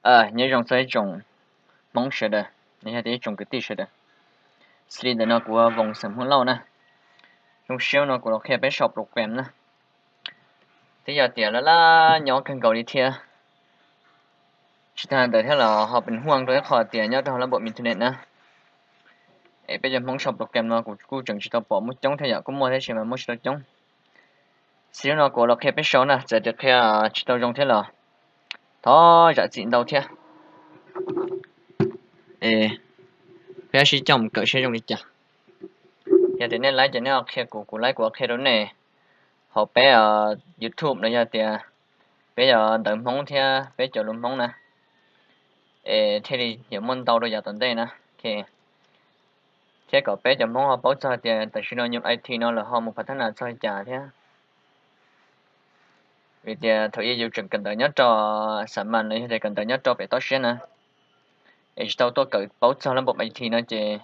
Nyob zoo txog ib tsoom Hmoob sawv daws, yog tias ib tsoom kwv tij sawv daws. Xws li ntawm no kuv Voos xeem Hmoob Lauj na. Zoo siab no kuv los qhia peb sau program na. Twb yog tias laj laj nyob kawg nkaus li thiab. Tsis tas ntawd thiab los ho pes huaj rau ib qho tias nyob rau hauv lab npam internet na, es peb cov Hmoob sau program no kuv kuj tseem tsis tau pom muaj coob thiab yom, kuj muaj thiab sis mas muaj tsis tau coob. Xws li no kuv los qhia peb sau na, txawm tias qhia tsis tau zoo thiab los thov zam txim ntau thiab. Peb sib coj mus kawm seb zoo li cas. Yog tias nej laib ces nej qhia kuv, kuv laib kuv qhia rau nej hauv peb YouTube los yog tias peb yog ntawv Hmoob thiab peb cov lus Hmoob na, es thiaj li yuav muaj ntau rau yav tom ntej na. Thiab kom peb cov Hmoob ho paub txog tias tam sim no nyuj I T no lawv ho mus phav thab nas txog li cas thiab. Vim tias thaum ub yus tseem kawm ntawv nyob rau xam mas los yog tias kawm ntawv nyob rau pem toj siab na, es tsis tau tuaj kawm paub txog lab npam I T no ces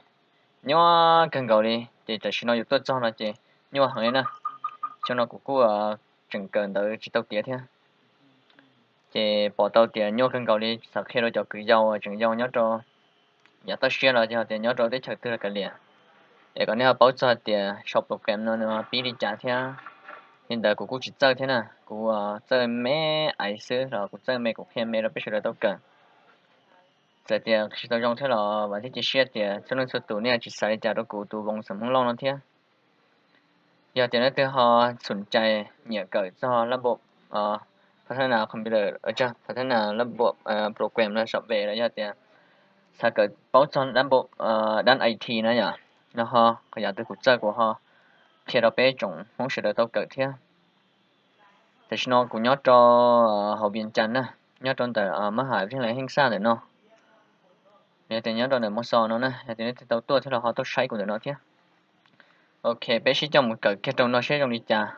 nyuaj kawg nkaus li, ces tam sim no yus tuaj txog no ces nyuaj heev li na. Xyoo no kuv kuj tseem kawm ntawv tsis tau tiav thiab, ces pom tau tias nyuaj kawg nkaus li, xav qhia rau cov kwv yau tseem yau nyob rau yav toj siab los yog tias nyob rau teb chaws twg los kav liam, es kom nej ho paub txog tias sau program no nws pib li cas thiab. Li ntawd kuv kuj tsis txawj thiab na, kuv txawj me aiv xwb los kuv txawj me kuv qhia me rau peb sawv daws tau kawm. Txawm tias tsis tau zoo thiab los vam thiab cia siab tias txhua leej txhua tus nej tsis xav li cas rau kuv tus Voos xeem Hmoob Lauj no thiab. Yog tias leej twg ho txhum cai nyiam kawm txog lab npam phav thab nas computer, phav thab nas lab npam program los software los yog tias xav kawm paub txog lab npam dab I T na yom, no ho qhov yam twg kuv txawj kuv ho qhia rau peb tsoom Hmoob sawv daws tau kawm thiab. Tam sim no kuv nyob rau hauv Vias Cas na, nyob rau ntawm mab ham Vij Las Heej Xaj ntawm no. Yog tias nyob rau ntawm Mos Xos no na, yog tias nej tau tuaj thiab los ho tuaj saib kuv ntawm no thiab. Ok, peb sib coj mus kawm kiag rau no seb zoo li cas.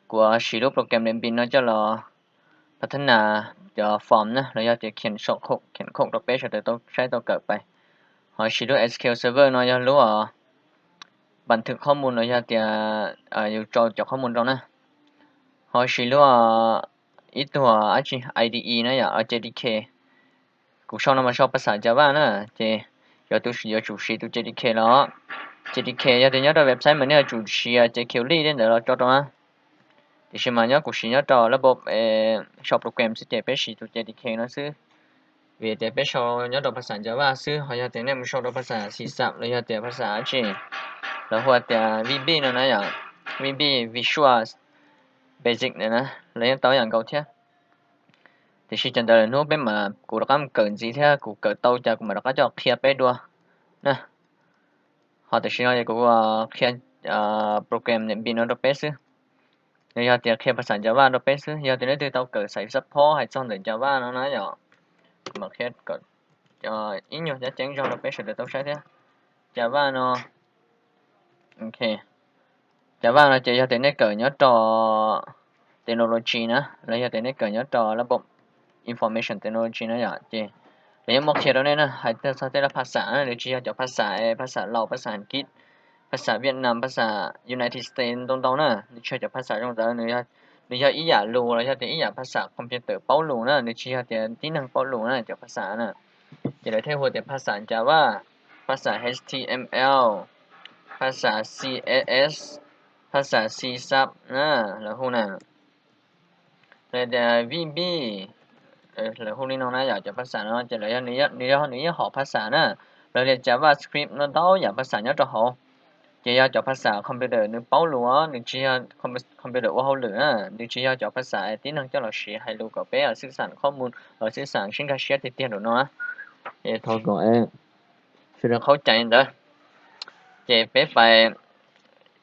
Kuv siv lub program Npis no coj los phav thab nas cov form na los yog tias khiav khoom, khiav khoom rau peb sawv daws tau saib tau kawm pais. Ho siv lub S Q L Server no yog lub npas thwm qhob mus los yog tias yus tso cov qhob mus rau na. Ho siv lub ib tug dab tsi I D E na yom, J D K. Kuv sau no mas sau phas xas Java na, ces yuav tus yuav tsum siv tus J D K los. J D K yog tias nyob rau website mas nej yuav tsum siv ces Q L I tej ntawd los tso rau na. Tiam sis mas nyob kuv siv nyob rau lab npam sau program xwb ces peb siv tus J D K no xwb. Vim tias peb sau nyob rau phas xas Java xwb, ho yog tias nej mus sau rau phas xas C sharp los yog tias phas xas dab tsi, lawv hu tias V B no na yom, V B, Visual Basic na, lawv yeej tau ib yam nkaus thiab. Tiam sis cov ntawd lawm hnub peb mas kuv rov qab mus kawm ntxiv thiab kuv kawm tau cas kuv mam rov qab coj qhia peb dua na. Ho tam sim no ces kuv qhia program Npis no rau peb xwb. Nws yog tias qhia phas xas Java rau peb xwb. Yog tias leej twg tau kawm xaiv support hais txog ntawm Java no na yom, kuv mam qhia ib nyuag cab ceeb zog rau peb sawv daws tau saib thiab. Java no, ok, Java no ces yog tias nej kawm nyob rau technology na, los yog tias nej kawm nyob rau lab npam information technology na yom, ces lawv yeej muab qhia rau nej na, hais txog tej lab phas xas na, nws tsis yog cov phas xas, phas xas Laus, phas xas Ankit, phas xas Vietnam, phas xas United States ntau ntau na, nws tsis yog cov phas xas zoo ntawd, nws yog ib yam lus los yog tias ib yam phas xas computer paub lus na, nws tsis yog tias tib neeg paub lus na cov phas xas na. Ces lawv thiaj hu tias phas xas Java, phas xas H T M L, phas xas C S S, phas xas C sharp na, lawv hu na. Lawv tias V B, lawv hu li no na yom, cov phas xas no ces lawv yog nws yog nws yeej hom phas xas na. Lawv tias JavaScript no ntau yam phas xas nyob rau hauv. Ces yog cov phas xas computer nws paub lus, nws tsis yog computer ua hauj lwm na, nws tsis yog cov phas xas tib neeg coj los siv hais lus kom peb xwb xam qhob mus los xwb xam sib nkag siab tiag tiag nraum no. Es thov kom sawv daws qhaub cai ntawd. Ces peb pais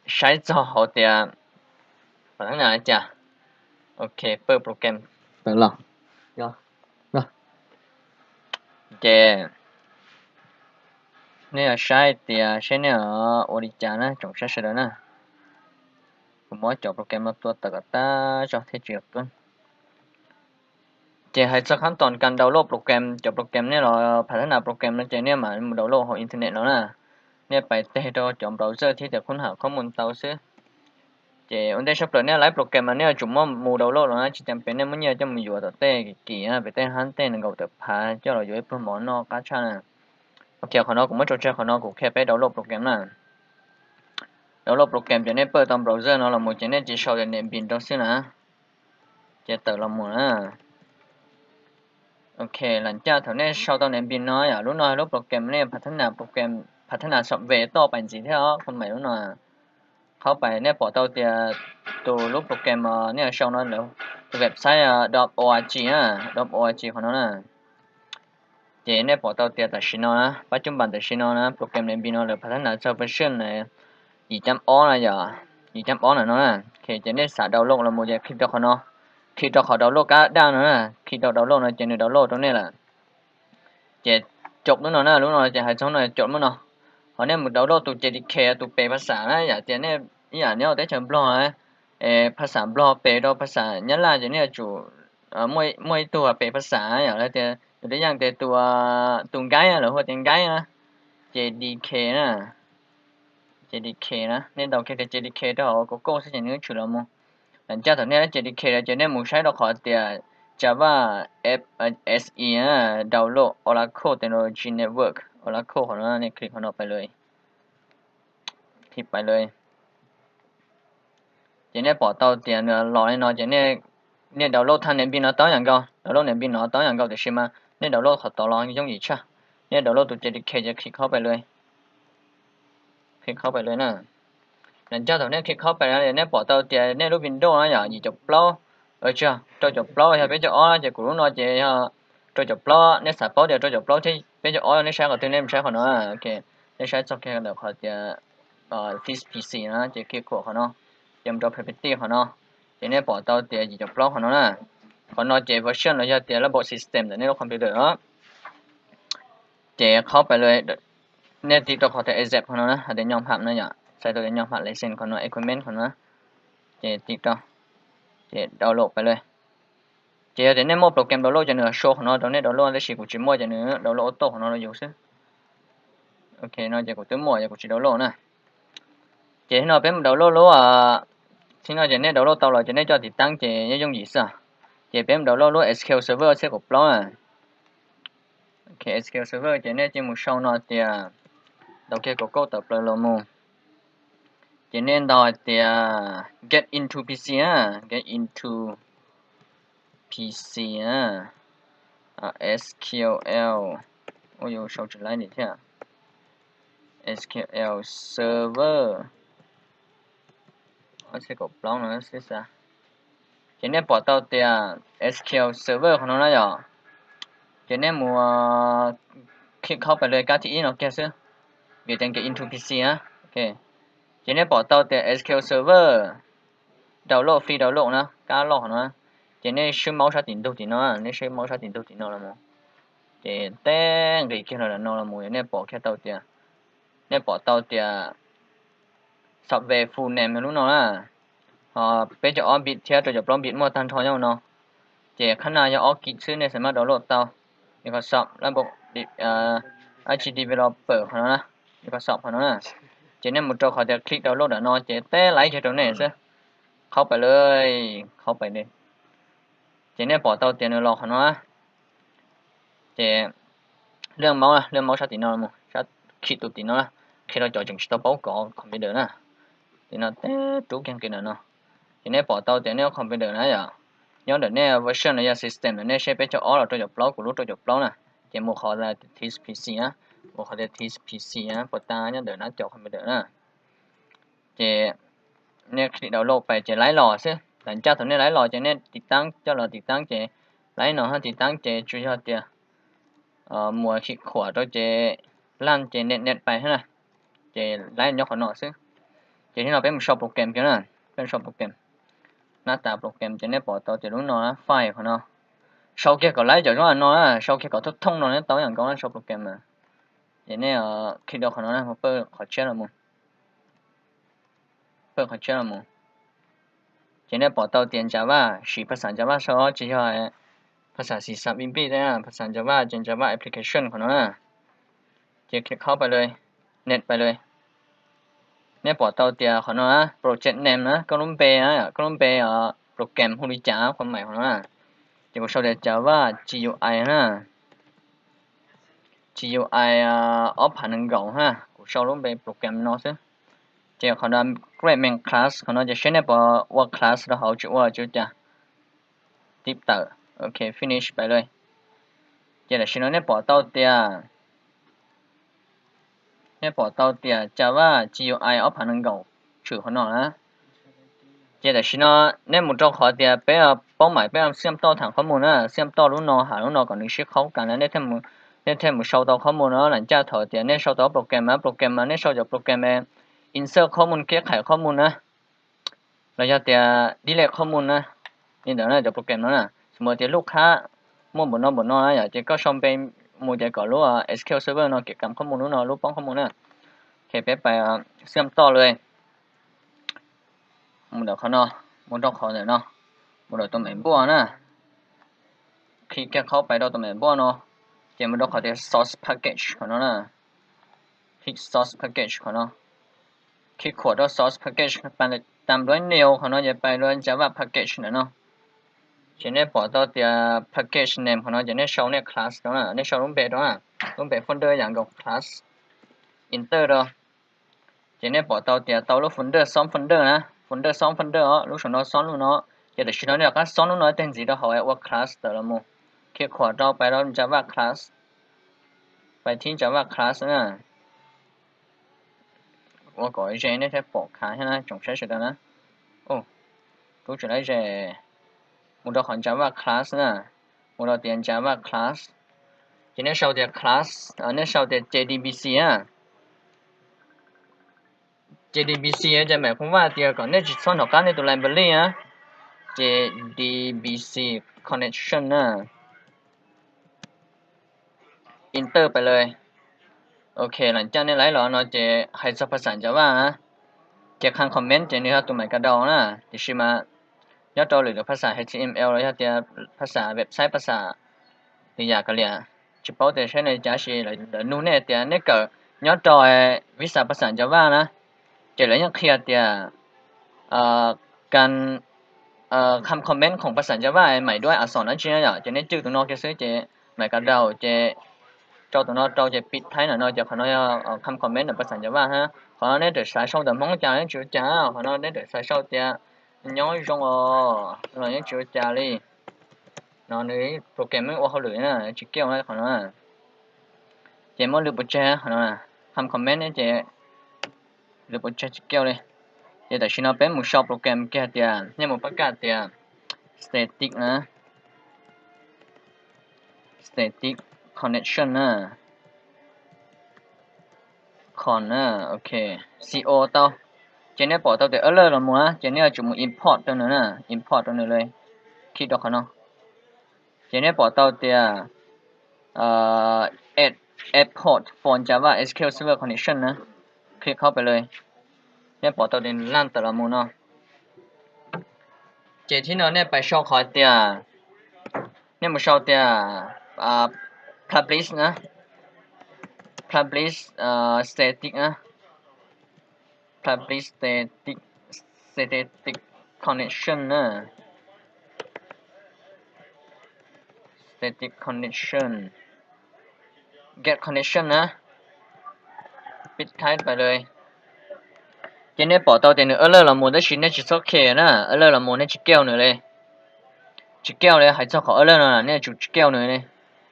saib txog hauv tias pam na cas. Ok, pawg program tawm los. Ces nej yuav saib tias seb nej ua li cas na tsoom saib sawv daws na. Kuv muab cov program no tua tawm kom tag zog thiaj tsis qeeb. Ces hais txog khab toom kas download program, cov program nej los phav thab nas program no ces nej mam mus download hauv internet no na. Nej pais teg rau cov browser thiab cov khub ham qhob mus tau xwb. Ces ua ntej tshaj plaws nej laib program mas nej yuav tsum muab mus download los na, tsis tas pem nej muab nyiaj coj mus yuav tom tej kim kim pem tej hab tej nees nkaum tawm phav coj los yuav ib pluag mov noj qab tshaj na. Ok, qhov no kuv muab tso tseg, qhov no kuv qhia peb download program na. Download program ces nej pawj tau browser no los mus ces nej cia sau tias Netbeans rau xwb na. Ces tawm los mus na. Ok, lam caj thaum nej sau tau Netbeans no yom, lub no lub program nej phav thab nas, program phav thab nas software toj pais ntxiv thiab os, kho maim lub no. Qhov pais nej pom tau tias tus lub program nej sau no lawv tus website dot org na, dot org qhov no na. Ces nej pom tau tias tam sim no na, pab cub npas tam sim no na, program Netbeans no lawv phav thab nas txog version na yim cam ob na yom, yim cam ob na no na. Ok, ces nej xav download los mus ces click rau qhov no, click rau qhov download kab daj no na, click rau download no ces nws download rau nej lawm. Ces caum lub no na, lub no ces hais txog no caum lub no. Ho nej mus download tus J D K tus pem phas xas na, yam tias nej ib yam nyob teb chaws Nplog, phas xas Nplog pem rau phas xas Nyab Laj ces nej yuav tsum muaj ib tug pem phas xas yom, lawv tias tus deb yeej tias tus nkaib, lawv hu tias nkaib na, J D K na, J D K na, nej ntaus kiag tias J D K rau hauv Google xwb ces nws tshwm los mus. Lam caj thaum nej J D K lawm ces nej mus saib rau qhov tias Java F S E na, download Oracle Technology Network, Oracle qhov no, nej click qhov no pais lawm. Click pais lawm. Ces nej pom tau tias nws los li no ces nej download thaj Netbeans no tau yam nkaus, download Netbeans no tau yam nkaus tiam sis mas nej download qhov tod los yooj yim tshaj. Nej download tus J D K ces click qhov pais lawm. Click qhov pais lawm na. Lam caj thaum nej click qhov pais lawm nej pom tau tias nej lub Windows no yom yim caum plaub, tsis yog, rau caum plaub yog peb caug ob na, ces kuv lub no ces yog rau caum plaub, nej xav paub tias rau caum plaub thiab peb caug ob nej saib qhov twg, nej mus saib qhov no. Ok, nej saib txog kiag ntawm qhov tias this P C na ces click qhuam qhov no, ces mus rau property qhov no, ces nej pom tau tias yim caum plaub qhov no na. Qhov no ces version los yog tias lab box system ntawm nej lub computer os. Ces qhov pais lawm, nej tiv rau qhov tias except qhov no na, hais tias nyom ham no yom, txhais tau tias nyom ham license qhov no, agreement qhov no, ces tiv rau, ces download pais lawm. Ces yog tias nej muaj program download ces nws show qhov no rau nej download, tab sis kuv tsis muaj ces nws download auto qhov no rau yus xwb. Ok, no ces kuv twb muaj ces kuv tsis download na. Ces no peb mus download lub, tib no ces nej download tau los ces nej coj tiv taab ces yooj yim xwb. Ces peb mus download lub S Q L Server txhiab kaum plaub na. Ok, S Q L Server ces nej cia mus sau no tias, ntaus kiag Google tawm plaws los mus. Ces nej ntaus hais tias get into P C na, get into P C na, S Q L, ua yus sau tsis laib li thiab, S Q L Server ob txhiab kaum plaub no xwb xav. Ces nej pom tau tias S Q L Server qhov no na yom, ces nej mus click qhov pais lawm kab thib ib no kiag xwb, vim tias get into P C na. Ok, ces nej pom tau tias S Q L Server download, free download na, kab loj qhov no. Ces nej swb maub sab tim ntug tim no, nej swb maub sab tim ntug tim no los mus. Ces teb nqis kiag los no los mus, nej pom kiag tau tias, nej pom tau tias software full name yog lub no na. Ho peb caug ob bit thiab rau caum plaub bit muaj tag nrho nyob no. Ces qhab na yog ob kis xwb nej xav maj download tau. Microsoft lab npau, H developer qhov no na, Microsoft qhov no na. Ces nej mus rau qhov tias click download ntawm no ces teb laib kiag rau nej xwb. Qhov pais lawm, qhov pais li. Ces nej pom tau tias nws los qhov no. Ces laj maub, laj maub sab tim no, sab khij tus tim no, qhia rau cov tseem tsis tau paub kov computer na. Tim no teb rub kiag nqis ntawm no. Ces nej pom tau tias nej lub computer na yom, nyob ntawm nej version los yog system ntawm nej seb peb caug ob los rau caum plaub, kuv lub rau caum plaub na. Ces mus qhov tias this P C na, mus qhov tias this P C na, puas tas nyob ntawm nab cov computer na. Ces nej click download pais ces laib los xwb. Lam caj thaum nej laib los ces nej tiv taab, coj los tiv taab ces laib no, tiv taab ces tsuas yog tias mus khij khuam rau ces laj ces net net pais na. Ces laib nyob qhov no xwb. Ces hnub no peb mus sau program kiag na, peb mus sau program. Nab tas program ces nej pom tau tias lub no file qhov no. Sau kiag kom laib cov zoo no, sau kiag kom thooj thooj no neb tau yam nkaus na sau program na. Ces nej click rau qhov no, pawj qhov tshiab los mus. Pawj qhov tshiab los mus. Ces nej pom tau tias Java, siv phas xas Java sau, tsis yog phas xas xis xas vim vim, phas xas Java ces Java application qhov no na. Ces click qhov pais lawm, net pais lawm. Nej pom tau tias qhov no project name na, koj lub npe, koj lub npe program hu li cas qhov maim qhov no na. Ces kuv sau tias Java GUI na, GUI ob phav nees nkaum na, kuv sau lub npe program no xwb. Ces qhov no create main class, qhov no ces seb nej puas ua class rau hauv, tsis ua tsis ua cas. Tib tawm, ok, finish pais lawm. Ces tam sim no nej pom tau tias, nej pom tau tias Java GUI ob phav nees nkaum tshwm qhov no na. Ces tam sim no nej mus rau qhov tias peb paub maim peb xiam toj tham qhob mus na, xiam toj lub no hais lub no kom nws sib qhaub kas na, nej thiaj mus sau tau qhob mus no. Lam caj thaum tias nej sau tau program mas, program mas nej sau cov program insert qhob mus, keb qhais qhob mus na, los yog tias delete qhob mus na, li ntawd na, cov program no na. Xws li tias lub qhab muaj npaum no npaum no na yom, ces koj sau npe mus ces kom lub SQL Server no kev kam qhob mus lub no, lub poob qhob mus na. Ces peb pais xiam toj lawm. Mus ntawm qhov no, mus rau qhov ntawm no, mus rau tus me npuaj na. Click kiag qhaub pais rau tus me npuaj no, ces mus rau qhov tias source package qhov no na. Click source package qhov no. Click khuam rau source package, tam npluav new qhov no ces pais rau Java package ntawm no. Ces nej pom tau tias package name qhov no ces nej sau nej class rau na, nej sau lub npe rau na, lub npe folder yam nkaus class, enter rau. Ces nej pom tau tias tau lub folder xob folder na, folder xob folder os, lub saum no xob lub no. Ces tam sim no nej rov qab xob lub no tej ntxiv rau hauv ua class tawm los mus. Click khuam rau pais rau Java class, pais thib Java class na. Ua kom ze nej thiaj pom khav thiab na tsoom saib sawv daws na. Kuv tseem lab ze, mus rau qhov Java class na, mus rau tias Java class, ces nej sau tias class, nej sau tias JDBC na. JDBC ces mam kuv vaj tias kom nej tsis txhob hnov qab nej tus library na, JDBC connection na. Enter pais lawm. Ok, lam caj nej laib los no ces hais txog phas xas Java na, ces qhab comment ces nws yog tus mais ka dau na, tiam sis mas nyob rau lwm lub phas xas HTML los yog tias phas xas website, phas xas lwm yam kav liam, tsis paub tias saib nws cas, sis lawv nug nej tias nej kawm nyob rau vib xas phas xas Java na, ces lawv yeej qhia tias kan qhab comment khoom phas xas Java mais duab a xom dab tsi na yom, ces nej cwj tus no kiag xwb ces mais ka dau ces rau tus no rau ces pib thaib na no ces qhov no yog qhab comment ntawm phas xas Java na. Qhov no nej tawm xav sau ntawm Hmoob cas yeej tsis ua cas, qhov no nej tawm xav sau tias nyob zoo os los yeej tsis ua cas li. No nws program yeej ua hauj lwm na, tsis kiaj qhov no. Ces muab lwm pov tseg qhov no, qhab comment ces lwm pov tseg tsis kiaj li. Ces tam sim no peb mus sau program kiag tias, nej mus pab kaj tias static na, static connection na, con na, ok, co tau. Ces nej pom tau tias error los mus na, ces nej yuav tsum mus import rau nws na, import rau nws li, click rau qhov no. Ces nej pom tau tias add export for Java S Q L Server connection na, click qhaub pais li, nej pom tau tias nws laj tawm los mus no. Ces thib no nej pais sau qhov tias, nej mus sau tias publish na, publish static na, publish static, static connection na, static connection, get connection na, pib thaib pais li. Ces nej pom tau tias nws error los mus tab sis nej tsis txhob care na, error los mus nej tsis care nws li. Tsis care li, hais txog qhov error no nej yuav tsum tsis care nws li.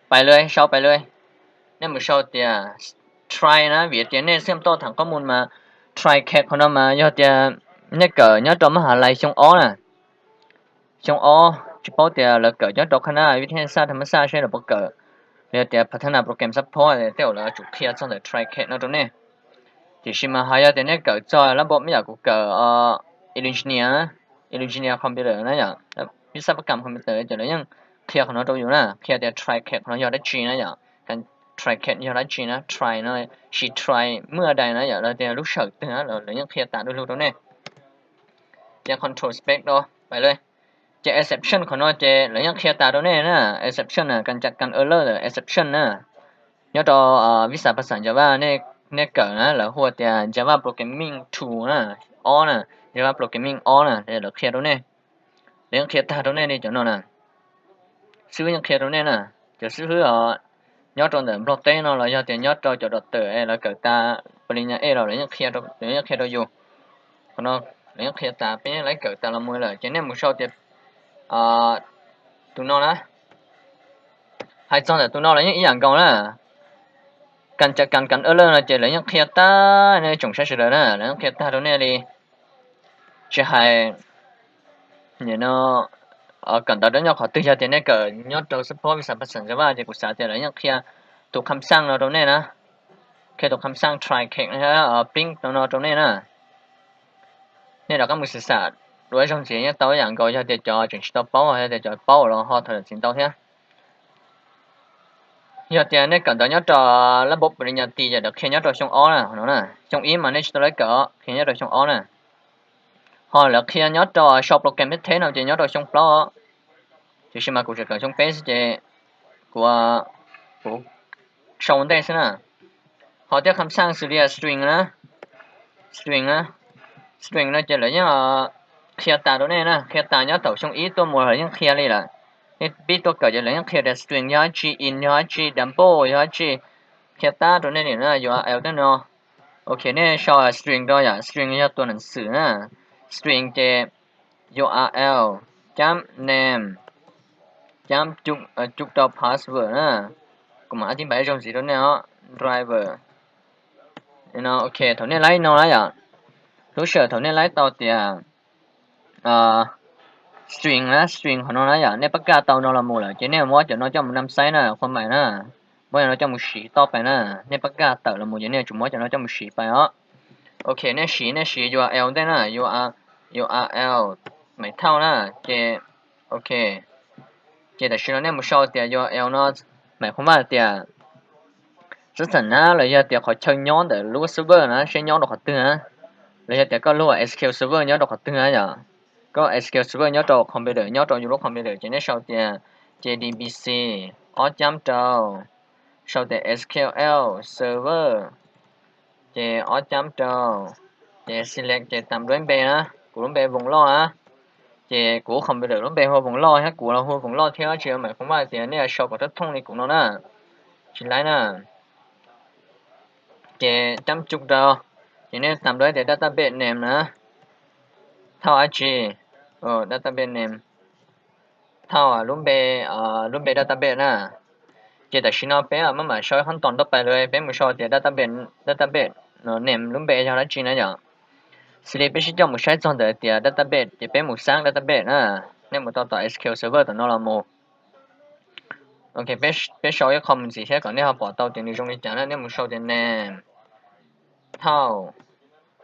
Pais li, sau pais li. Nej mus sau tias try na, vim tias nej xiam toj tham qhob mus mas try cat qhov no mas yog tias nej kawm nyob rau maj has lais xyoo ob na, xyoo ob tsis paub tias lawv kawm nyob rau qhab na vib thab xaj tham mab xaj seb lawv puas kawm, los yog tias phav thab na program support tej zaum lawv yuav tsum qhia txog ntawm try cat no rau nej. Tiam sis mas ho yog tias nej kawm txog lab npam me yam kuv kawm engineer, engineer computer na yom, vib xab pab kam computer ces lawv yeej qhia qhov no rau yus na, qhia tias try cat qhov no yog dab tsi na yom, try cat yog dab tsi na, try no, she try mus dai na yom, los tias lub sij hawm twg na, lawv yeej qhia tas du lug rau nej. Ces control space rau pais li. Ces exception qhov no ces lawv yeej qhia tas rau nej na, exception na, kan cam kan error exception na. Nyob rau vib xas phas xas Java nej nej kawm na lawv hu tias Java Programming Tool na, ob na, Java Programming ob na, lawv qhia rau nej, lawv yeej qhia tag rau nej li cov no na. Xib fwb yeej qhia rau nej na, cov xib fwb os nyob rau ntawm Nplog teb no los yog tias nyob rau cov doctor es lawv kawm tas palinya ej los lawv yeej qhia rau yus. Qhov no lawv yeej qhia tas, peb yeej laib kawm tas los mus lawm ces nej mus sau tias tus no na. Hais txog ntawm tus no los yeej ib yam nkaus na. Kas kas kas alert no ces lawv yeej qhia tag, nej tsoom saib sawv daws na, lawv yeej qhia tag rau nej li. Tsis hais no kawm ntawv rau nyob qhov twg, yog tias nej kawm nyob rau support visa person Java ces kuv xav tias lawv yeej qhia tus kham xaj no rau nej na, qhia tus kham xaj try catch thiab print no no rau nej na. Nej rov qab mus xav xam dua ib zaug ntxiv yeej tau ib yam nkaus, yog tias cov tseem tsis tau paub, yog tias cov paub los ho tham txog ntawm ntxiv ntau thiab. Yog tias nej kawm ntawv nyob rau lab npauv palinya ti ces lawv qhia nyob rau xyoo ob na, no na, xyoo ib mas nej tsis tau laib kawm, qhia nyob rau xyoo ob na. Ho lawv qhia nyob rau sau program teb no ces nyob rau xyoo plaub. Tiam sis mas kuv tseem kawm xyoo peb xwb ces kuv, kuv sau ua ntej xwb na. Ho thiab kham xaj xws li string na, string na, string no ces lawv yeej qhia tas rau nej na, qhia tas nyob thaum xyoo ib tuaj mus lawv yeej qhia li lawm. Nej pib tuaj kawm ces lawv yeej qhia tias string yog dab tsi, int yog dab tsi, double yog dab tsi, qhia tag rau nej li na, url tej no. Ok, nej sau string rau yom, string yog tus neeg xwm na, string ces url cam name cam cub rau password na. Kuv mam ib tib npais ib zaug ntxiv rau nej os, driver. Ok, thaum nej laib no na yom, lub sij hawm thaum nej laib tau tias string na, string qhov no na yom, nej pab kaj tau no los mus lawm ces nej muab cov no coj mus nam xaiv na, khuam mais na, muab cov no coj mus siv toj pes na, nej pab kaj tawm los mus ces nej yuav tsum muab cov no coj mus siv pes os. Ok, nej siv, nej siv url ntej na, url, url, mais thauj na, ces ok. Ces tam sim no nej mus sau tias url no, mais khuam vaj tias xab xam na los yog tias qhov chaw nyob ntawm lub server na seb nyob rau qhov twg na, los yog tias koj lub SQL server nyob rau qhov twg na yom. Koj SQL server nyob rau computer, nyob rau yus lub computer ces nej sau tias ces dbc ob cam rau, sau tias SQL server, ces ob cam rau, ces select ces tam lub npe na, kuv lub npe Voos Loj na, ces kuv computer lub npe hu Voos Loj thiab kuv los hu Voos Loj thiab, tsis mas khuam vaj tias nej sau kom thoob thooj li kuv no na, tsis laib na. Ces cam cub rau, ces nej tam lub tias database name na, thauj dab tsi, database name, thauj lub npe, lub npe database na. Ces tam sim no peb maj mam sau ib qhov ntoo ntau pes lawm, peb mus sau tias database, database no name lub npe yog dab tsi na yom. Xws li peb sib coj mus saib txog ntawm tias database ces peb mus xab database na, nej mus tau tom SQL server tom no los mus. Ok, peb sau ib qho mus ntxiv thiab kom nej ho pom tau tias nws zoo li cas na, nej mus sau tias name, thauj,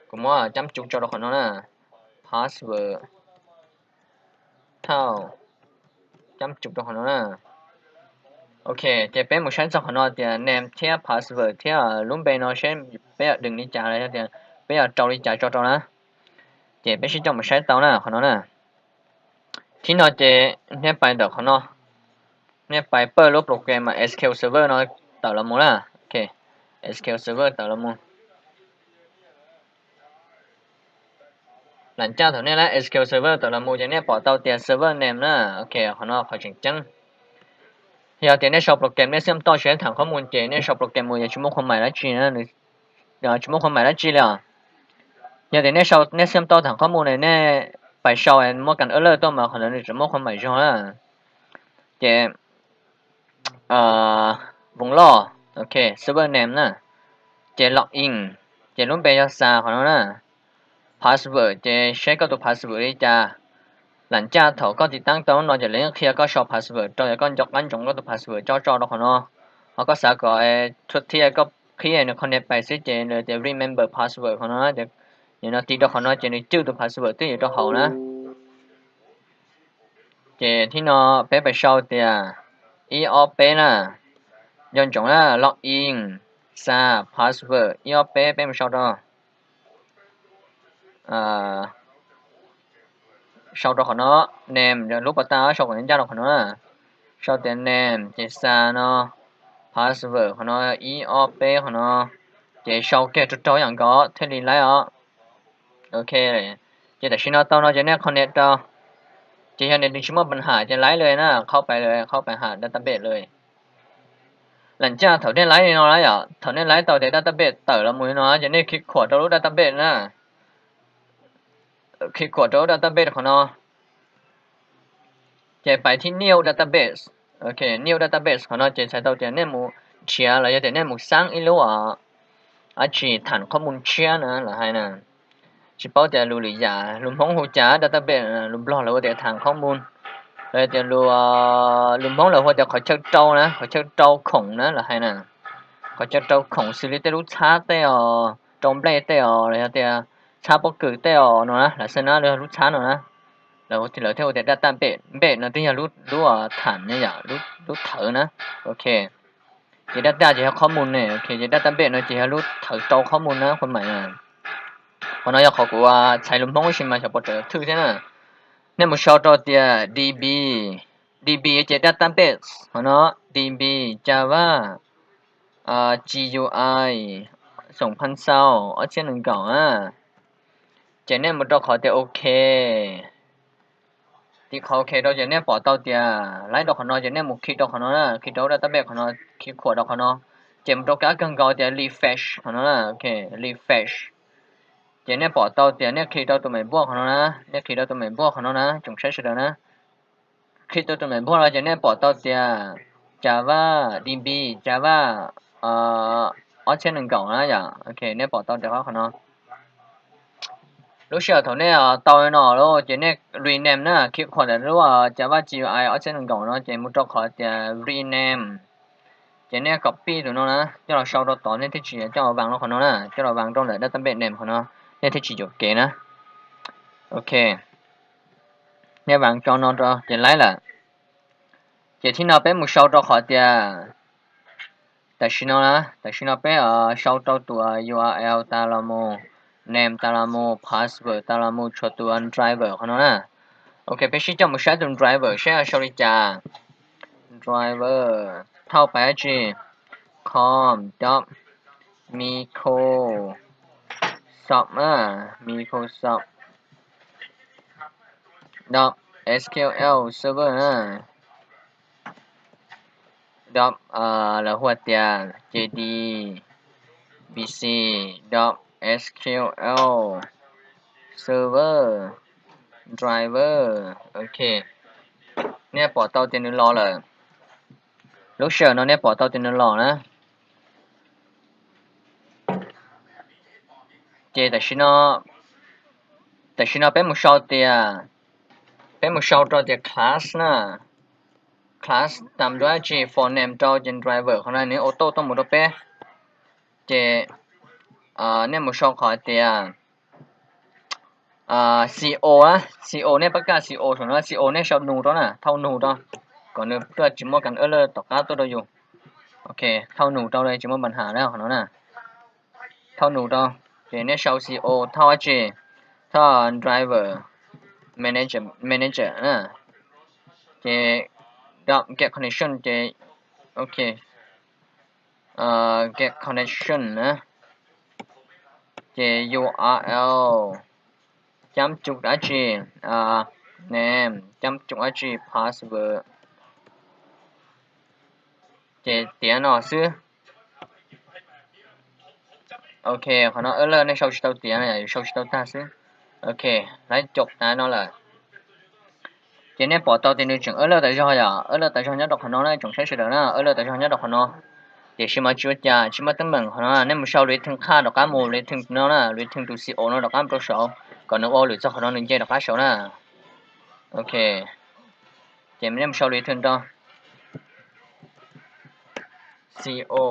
kuv muab cam cub tso rau qhov no na, password, thauj, cam cub rau qhov no na. Ok, ces peb mus saib txog qhov no tias name thiab password thiab lub npe no seb peb yuav dwm li cas los yog tias peb yuav rau li cas tso rau na. Ces peb sib coj mus saib tau na qhov no na. Thib no ces nej pais ntawm qhov no, nej pais pawj lub program SQL Server no tawm los mus na. Ok, SQL Server tawm los mus. Lam caj thaum nej laib SQL Server tawm los mus ces nej pom tau tias server name na. Ok, qhov no qhov tseem ceeb. Yog tias nej sau program nej xiam toj tsis tau tham qhob mus ces nej sau program mus yuav tsis muaj khuam mais dab tsi na, tsis muaj khuam mais dab tsi li os. Yog tias nej sau, nej xiam toj tham qhob mus ne, nej pais sau muaj kas alert tuaj mas qhov ntawd nws tseem muaj khuam mais zog na. Ces Voos Loj, ok, server name na. Ces login, ces lub npe yog xa qhov no na. Password ces seb koj tus password li cas. Lam caj thaum koj tiv taab tau no ces lawv yeej qhia koj sau password rau, yog koj nco qab ntsoov koj tus password tso tso rau qhov no. Ho koj xav kom thua thiab koj qhib nws connect pais xwb ces nws tias remember password qhov no, ces no tiv rau qhov no ces nws cwj tus password twb yuav rau hauv na. Ces thib no peb pais sau tias ib ob peb na, nco ntsoov na, login, xa, password, ib ob peb, peb mus sau rau, sau rau qhov no, name, lub pas tag sau kom ncaj rau qhov no na. Sau tias name ces xa no, password qhov no, ib ob peb qhov no. Ces sau kiag rau rau yam nkaus thiaj li laib os. Ok, ces tam sim no tau no ces nej connect rau. Ces yog nws tsis muaj pab ham ces laib li na, qhaub pais li, qhaub pais ham database li. Lam caj thaum nej laib li no na yom, thaum nej laib tau tias database tawm los mus li no ces nej khi khuam rau lub database na. Khi khuam rau lub database qhov no. Ces pais thib new database. Ok, new database qhov no ces txhais tau tias nej mus nrhiav los yog tias nej mus xab ib lub, dab tsi, tham qhob mus tshiab na lawv hais na. Tsis paub tias lus lwm yam, lus Hmoob hu cas database, lus Nplog lawv hu tias tham qhob mus, los yog tias lus Hmoob lawv hu tias qhov chaw rau na, qhov chaw rau khoom na lawv hais na. Qhov chaw rau khoom xws li tej lub txhab tej os, rau nplej tej os, los yog tias txhab pob kws tej os no na, lam xav na, lub txhab no na. Lawv thiaj hu tias database, base no twb yog lub tham ne yom, lub thawv na. Ok, ces data ces yog qhob mus ne, ok, ces database no ces yog lub thawv rau qhob mus na, qhov mais na. Qhov no yog qhov kuv txhais lus Hmoob ib si mas xyov puas raws thwj thiab na. Nej mus sau rau tias db, db ces database, qhov no db Java GUI xoom phaj xau ob txhiab nees nkaum na. Ces nej mus rau qhov tias ok. Tim qhov ok rau ces nej pom tau tias laib rau qhov no ces nej mus khi rau qhov no na, khi rau database qhov no, khi khuam rau qhov no. Ces mus rau kab kawg nkaus tias refresh qhov no na, ok, refresh. Ces nej pom tau tias nej khi rau tus me npuaj qhov no na, nej khi rau tus me npuaj qhov no na, tsoom saib sawv daws na. Khi rau tus me npuaj no ces nej pom tau tias Java, db Java ob txhiab nees nkaum na yom, ok, nej pom tau tias qhov no. Lub sij hawm thaum nej tau no lawm ces nej rename na, khi khuam ntawm lub Java GUI ob txhiab nees nkaum no ces mus rau qhov tias rename. Ces nej copy tus no na, coj los sau rau tod, nej thiaj tsis coj los vaas rau qhov no na, coj los vaas rau ntawm database name qhov no, nej thiaj tsis yuam kev na. Ok, nej vaas tso no rau ces laib lawm. Ces thib no peb mus sau rau qhov tias, tam sim no na, tam sim no peb sau rau tus URL tas los mus, name tas los mus, password tas los mus, tshuav tus driver qhov no na. Ok, peb sib coj mus saib tus driver saib sau li cas. Driver thauj pais dab tsi, com dot Microsoft na, Microsoft dot SQL Server na, dot, lawv hu tias JDBC dot SQL Server Driver. Ok, nej pom tau tias nws los lawm. Lub sij hawm no nej pom tau tias nws los na. Ces tam sim no, tam sim no peb mus sau tias, peb mus sau rau tias class na, class tam dab tsi for name rau ces driver qhov no nws auto tuaj mus rau peb. Ces nej mus sau qhov tias CO, CO nej pab kaj CO saum no, CO nej sau nus rau na, thauj nus rau, kom nws tuaj tsis muaj kas eb lawj tom qab tuaj rau yus. Ok, thauj nus rau li tsis muaj pab ham na qhov no na. Thauj nus rau, ces nej sau CO thauj dab tsi, thauj driver manager, manager na. Ces dot get connection ces, ok, get connection na. Ces URL cám cụt dab tsi, name cám cụt dab tsi, password. Ces tiav no xwb. Ok, qhov no eb lawj nej sau tsis tau tiav, sau tsis tau tag xwb. Ok, laib caum tas no lawm. Ces nej pom tau tias nws tseem eb lawj tas zog yom, eb lawj tas zog nyob rau qhov no na, tsoom saib sawv daws na, eb lawj tas zog nyob rau qhov no. Tiam sis mas tsis ua cas, tsis muaj teeb meem qhov no, nej mus sau return qhaj rov qab mus return no na, return tus CO no rov qab mus rau saud, kom nws ua lwm txog qhov no nws nce rov qab saud na. Ok, ces nej mus sau return rau CO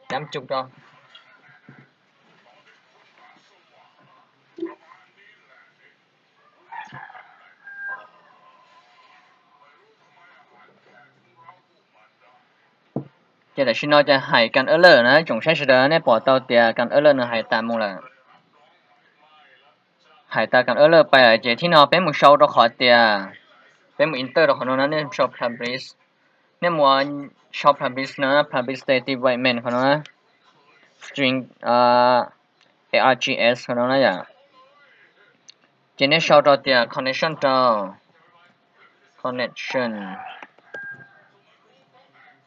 cám cụt rau. Ces tam sim no ces hais kas eb lawj na, tsoom saib sawv daws nej pom tau tias kas eb lawj nws hais tas mus lawm. Hais tas kas eb lawj pais lawm ces thib no peb mus sau rau qhov tias, peb mus enter rau qhov no na, nej sau publish. Nej mus sau publish no, publish static environment qhov no na. string args no na yom. Ces nej sau rau tias connection rau, connection,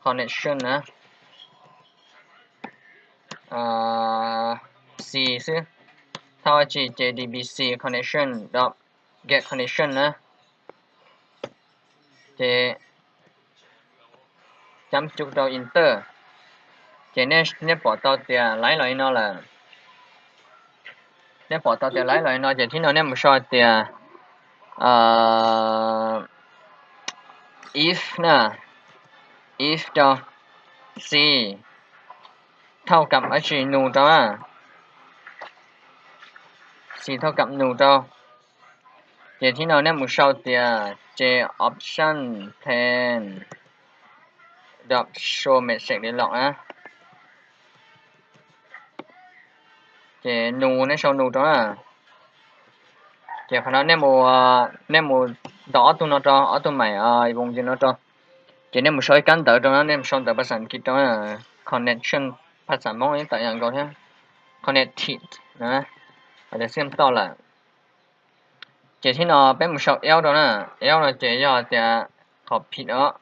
connection na, c xwb, thauj dab tsi ces dbc connection dot get connection na. Ces cam cub rau enter. Ces nej pom tau tias laib los li no lawm. Nej pom tau tias laib los li no ces thib no nej mus sau tias if na, if rau c thauj kam dab tsi nul rau, c thauj kam nul rau. Ces thib no nej mus sau tias ces option pane dot show message dialog na. Ces nul, nej sau nul rau na. Ces qhov no nej mus, nej mus ntaus ob tug no rau, ob tug mais voos ntsis no rau. Ces nej mus sau ib kab ntawv rau na, nej mus sau ntawv phas xas Askiv rau, connection phas xas Hmoob yeej tawm yam nkaus thiab, connected na, tias xiam toj lawm. Ces thib no peb mus sau L rau na, L no ces yog tias qhov phim os.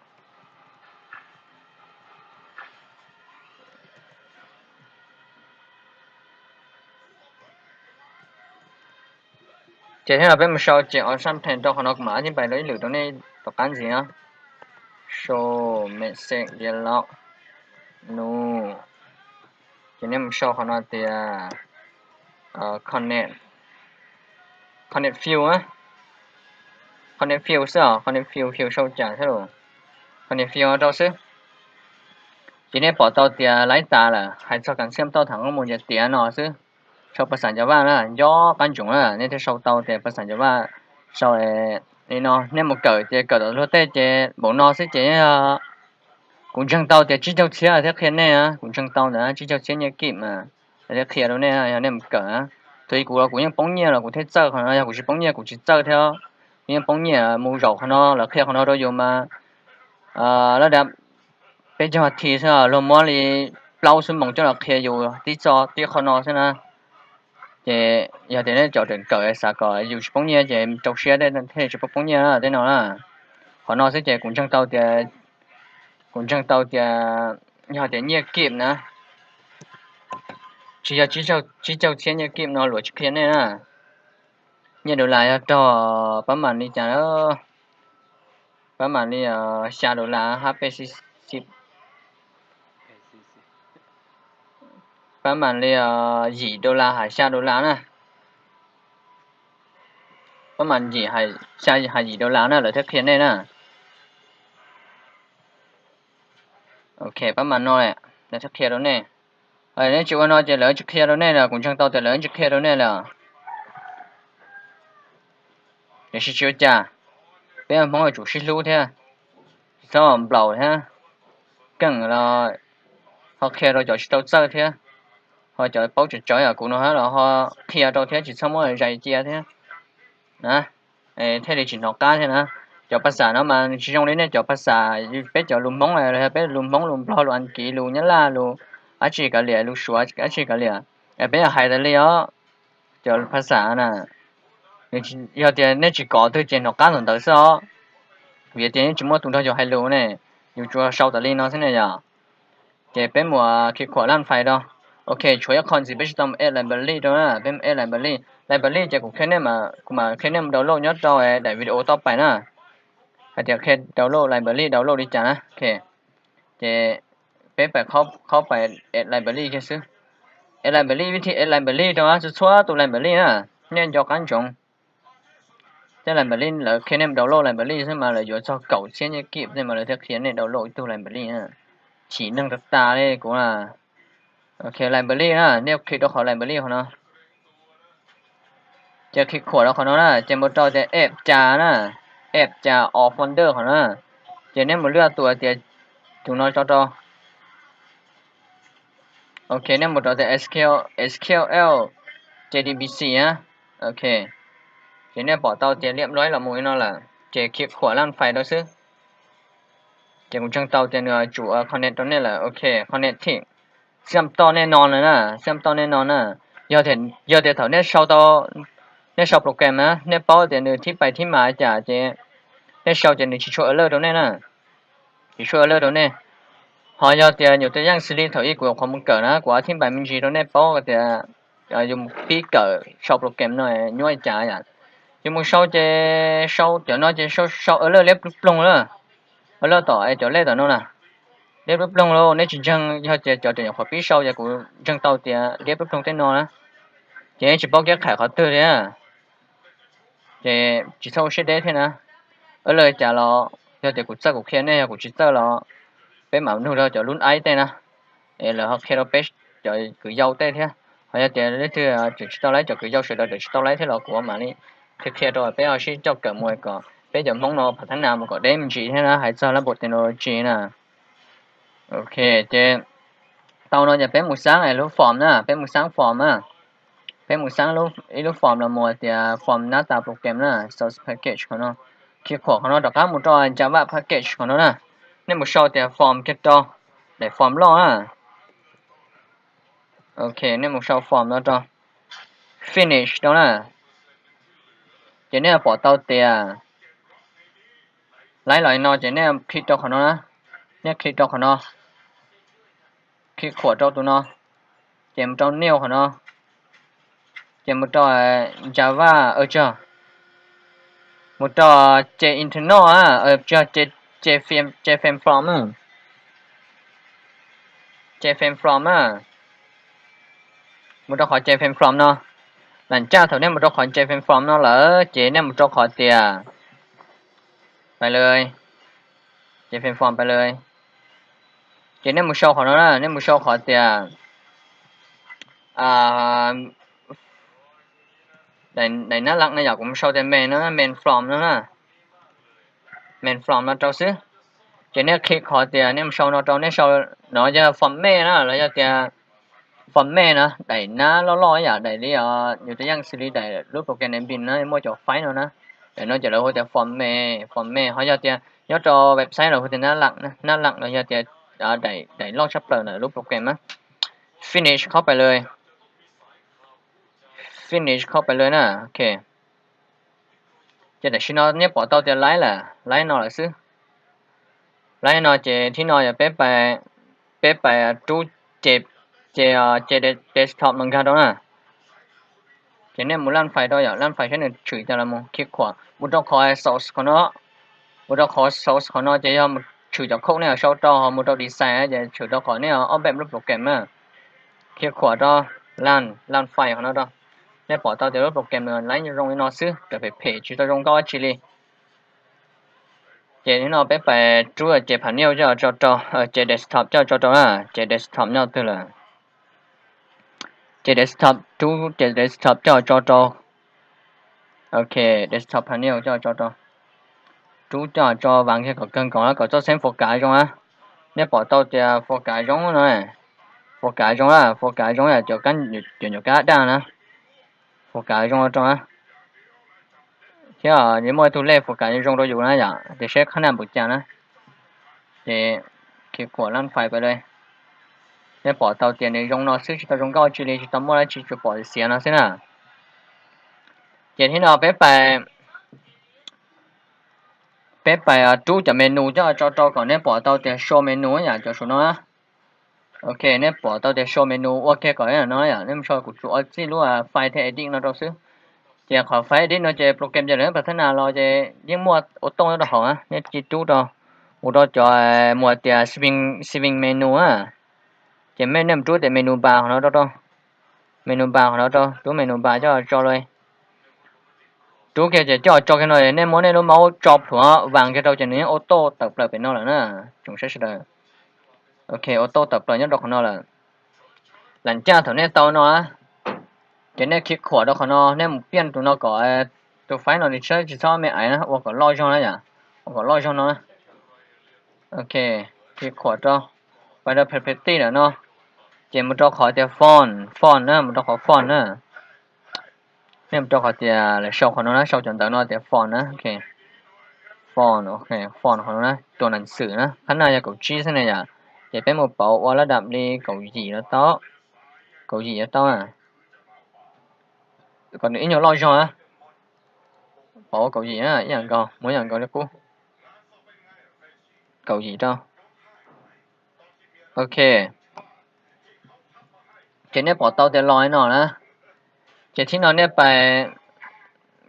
Ces thib no peb mus sau ces option pane rau qhov no kuv mam li pais rau ib lwm rau nej tom qab ntxiv na. Show message dialog, nul. Ces nej mus sau qhov no tias connect, connect field, connect field xwb os, connect field, field sau cas xwb los, connect field rau xwb. Ces nej pom tau tias laib tas lawm, hais txog kas xiam toj thaum ub mus ces tiav no xwb. Sau phas xas Java na, nco qab ntsoov na, nej thiaj sau tau tias phas xas Java sau li no. Nej mus kawm ces kawm tom luag tej ces npaum no xwb ces kuv ntseeg tau tias tsib caug txhiab thiab qhia nej, kuv ntseeg tau ntawd tsib caug txhiab nyiaj kib mas thiab qhia rau nej, yog nej mus kawm. Thaum ub kuv los kuv yeej poob nyiaj los kuv thiaj txawj qhov no, yog kuv tsis poob nyiaj kuv tsis txawj thiab. Kuv yeej poob nyiaj mus zaum qhov no lawv qhia qhov no rau yus mas lawv dav peb caug thi xwb, luag muab li plaub xuab moos coj los qhia yus tib txoj tib qho no xwb na. Ces yog tias nej cov tseem kawm xav kom yus tsis poob nyiaj ces rau siab thiaj tsis poob nyiaj tej no na. Qhov no xwb ces kuv ntseeg tau tias, kuv ntseeg tau tias yog tias nyiaj kib na, tsis yog tsib caug txhiab nyiaj kib no luag tsis qhia nej na. Nyiaj dollar yog raug pab mam li cas, pab mam li xya dollar hab peb xib, pab mam li yim dollar hab xya dollar na. Pab mam yim, xya hab yim dollar na lawv thiaj qhia nej na. Ok, pab mam no lawv thiaj qhia rau nej. Nej tsis ua no ces lawv tsis qhia rau nej lawm, kuv ntseeg tau tias lawv tsis qhia rau nej lawm. Tiam sis tsis ua cas, peb Hmoob yuav tsum sib hlub thiab, tsis txhob nplaum thiab. Keej los ho qhia rau cov tsis tau txawj thiab, ho cov paub tsawv tsawv yam kuv no los ho qhia rau thiab, tsis txhob muab zais cia thiab na, thiaj li tsis hnov qab thiab na. Cov phas xas no mas tsis zoo li nej cov phas xas, peb cov lus Hmoob los yog peb lus Hmoob, lus Nplog, lus Askiv, lus Nyab Laj, lus dab tsi kav liam, lus Suav dab tsi kav liam, peb hais tas li os. Cov phas xas na, yog tias nej tsis kov twg ces hnov qab ntawm ntawd xwb os. Vim tias nej tsis muaj tus nrog yus hais lus ne, yus tsuas sau tas li no xwb ne yom. Ces peb mus khi khuam laj fais rau. Ok, tshuav ib qho ntxiv peb tsis tau mus add library rau na, peb mus add library. Library ces kuv qhia nej, kuv mam qhia nej mus download nyob rau daim video toj pais na, hais tias qhia download library download li cas na. Ok, ces peb pais qhaub pais add library kiag xwb. Add library, vib thib add library rau txhua txhua tus library na, nej nco qab ntsoov. Tej library lawv qhia nej download library xwb mas lawv yuav txog kaum txhiab nyiaj kib tej mas lawv thiaj qhia nej download ib tug library na. Chim neeg tas tas li kuv na. Ok, library na, nej qhia rau qhov library qhov no. Ces khi khuam rau qhov no na, ces mus rau tias app cas na, app cas or folder qhov no na. Ces nej mus lwaj tus tias tus no tso rau. Ok, nej mus rau tias SQL, SQL JDBC na. Ok, ces nej pom tau tias liab loib los mus li no lawm, ces khi khuam laj fais rau xwb. Ces kuv ntseeg tau tias nws tsum connect rau nej lawm. Ok, connect thiab. xam toj nej no na, xam toj nej no na. Yog tias thaum nej sau tau, nej sau program na, nej paub tias nws thib pais thib mas cas ces nej sau ces nws tsis tshua alert rau nej na, tsis tshua alert rau nej. Ho yog tias nyuam tus yeej xws li thaum ub kuv qhuav mus kawm na, kuv thib pais me ntsis rau nej paub tias yus pib kawm sau program no nyuaj li cas yom. Yus mus sau ces sau cov no ces sau alert liab ploog ploog lawm, alert tom cov lej tom no na, liab ploog ploog lawm nej tsis ntseeg, yog tias cov nyuam qhuav pib sau ces kuv ntseeg tau tias liab ploog ploog tej no na, ces nej tsis paub kiab qhais qhov twg thiab. Ces tsis txhob ua siab deb thiab na. Alert cas los yog tias kuv txawj kuv qhia nej, yog kuv tsis txawj los peb mam nug rau cov lub aib tej na, es lawv ho qhia rau peb cov kwv yau tej thiab. Ho yog tias leej twg tseem tsis tau laib, cov kwv yau sawv daws tseem tsis tau laib thiab los kuv mam li qhia qhia rau peb ho sib coj kawm mus kom peb cov Hmoob no phav thab nas mus kom deb me ntsis thiab na, hais txog lab npaum technology na. Ok, ces tau no ces peb mus xaab lub form na, peb mus xaab form na. Peb mus xaab ib lub form los mus tias form nab tas program na, source package qhov no. Khi khuam qhov no rov qab mus rau Java package qhov no na. Nej mus sau tias form kiag rau, daim form loj na. Ok, nej mus sau form no rau, finish rau na. Ces nej pom tau tias laib los li no ces nej click rau qhov no na. Nej click rau qhov no, click khuam rau tus no, ces mus rau new qhov no, ces mus rau Java, tsis, mus rau ces internal, tsis, ces frame from, ces frame from na. Mus rau qhov ces frame from no. Lam caj thaum nej mus rau qhov ces frame from no lawm ces nej mus rau qhov tias pais lawm, ces frame from pais lawm. Ces nej mus sau qhov no na, nej mus sau qhov tias daim nab laj na yom, kuv mus sau tias main no, main from no na. Main from no rau xwb. Ces nej click qhov tias nej mus sau no rau, nej sau no yog format na los yog tias format na, daim nab loj loj yom, daim li, yus tus yeej xws li daim lub program name bin na, muaj cov file no na. Daim no ces lawv hu tias format, format. Ho yog tias nyob rau website lawv hu tias nab laj, nab laj los yog tias daim loj tshaj plaws ntawm lub program na. Finish qhov pais lawm. Finish qhov pais lawm na. Ok, ces tam sim no nej pom tau tias laib lawm, laib no lawm xwb. Laib no ces thib no yog peb pais rub ces, ces desktop no nkag rau na. Ces nej mus laj fais rau yom, laj fais saib nws tshwm cas los mus khi khuam mus rau qhov source qhov no. Mus rau qhov source qhov no ces yog mus tshwm cov code nej sau rau, ho mus rau design ces tshwm rau qhov nej ob npem lub program na. Khi khuam rau laj, laj fais qhov no rau. Nej pom tau tias lub program nws laib zoo li no xwb, raws phem phem tsis tau zoo nkauj dab tsi li. Ces thib no peb pais rub ces panel coj tso rau, ces desktop coj tso rau na, ces desktop nyob twg lawm. Ces desktop, rub ces desktop coj tso rau. Ok, desktop panel coj tso rau. Rub coj tso vas kiag kom kawg nkaus na, kom txoj xeeb focus zoo na. Nej pom tau tias focus zoo no, focus zoo na, focus zoo yom, cov nyuam kab daj na. Focus zoo rau na. Thiab nws muaj ib tug lej focus zoo rau yus na yom, tias seb qhab naj npaum cas na. Ces khi khuam laj fais pais li. Nej pom tau tias nws zoo no xwb, tsis tau zoo nkauj tsi li, tsis tau muaj dab tsi, tsuas pom xiav no xwb na. Ces thib no peb pais, peb pais rub cov menu coj tso rau kom nej pom tau tias show menu yom, cov saum no na. Ok, nej pom tau tias show menu ua kiag kom no yom, nej mus sau, kuv tsuas ua txij lub file thiab edit no rau xwb. Ces qhov file edit no ces program ces lawv pab thab nas los ces yeej muaj auto nyob rau hauv na, nej cia rub rau, mus rau cov mus tias saving menu na. Ces nej mus rub tias menu bar qhov no rau, menu bar qhov no rau, rub menu bar coj tso li. Rub kiag ces coj tso kiag no, nej muab nej lub mouse tso plhuav vas kiag rau ces nws yeej auto tawm plaws pem no lawm na, tsoom saib sawv daws. Ok, auto tawm plaws nyob rau qhov no lawm. Lam caj thaum nej tau no, ces nej khi khuam rau qhov no, nej mus piaj tus no kom tus file no nws tsis txhob me aiv na, ua kom loj zog na yom, ua kom loj zog no. Ok, khi khuam rau, pais rau property lawm no, ces mus rau qhov tias font, font na, mus rau qhov font na. Nej mus rau qhov tias lawv sau qhov no na, sau cov ntawv no tias font na, ok. Font, ok, font qhov no na, tus nam xwm na, qhab naj yog kaum tsib xwb ne yom. Ces peb mus pauv ua lab dam li kaum yim los tau, kaum yim los tau, kom nws ib nyuag loj zog na. Pauv ua kaum yim na, ib yam nkaus, muab ib yam nkaus li qub, kaum yim rau. Ok, ces nej pom tau tias los li no na. Ces thib no nej pais,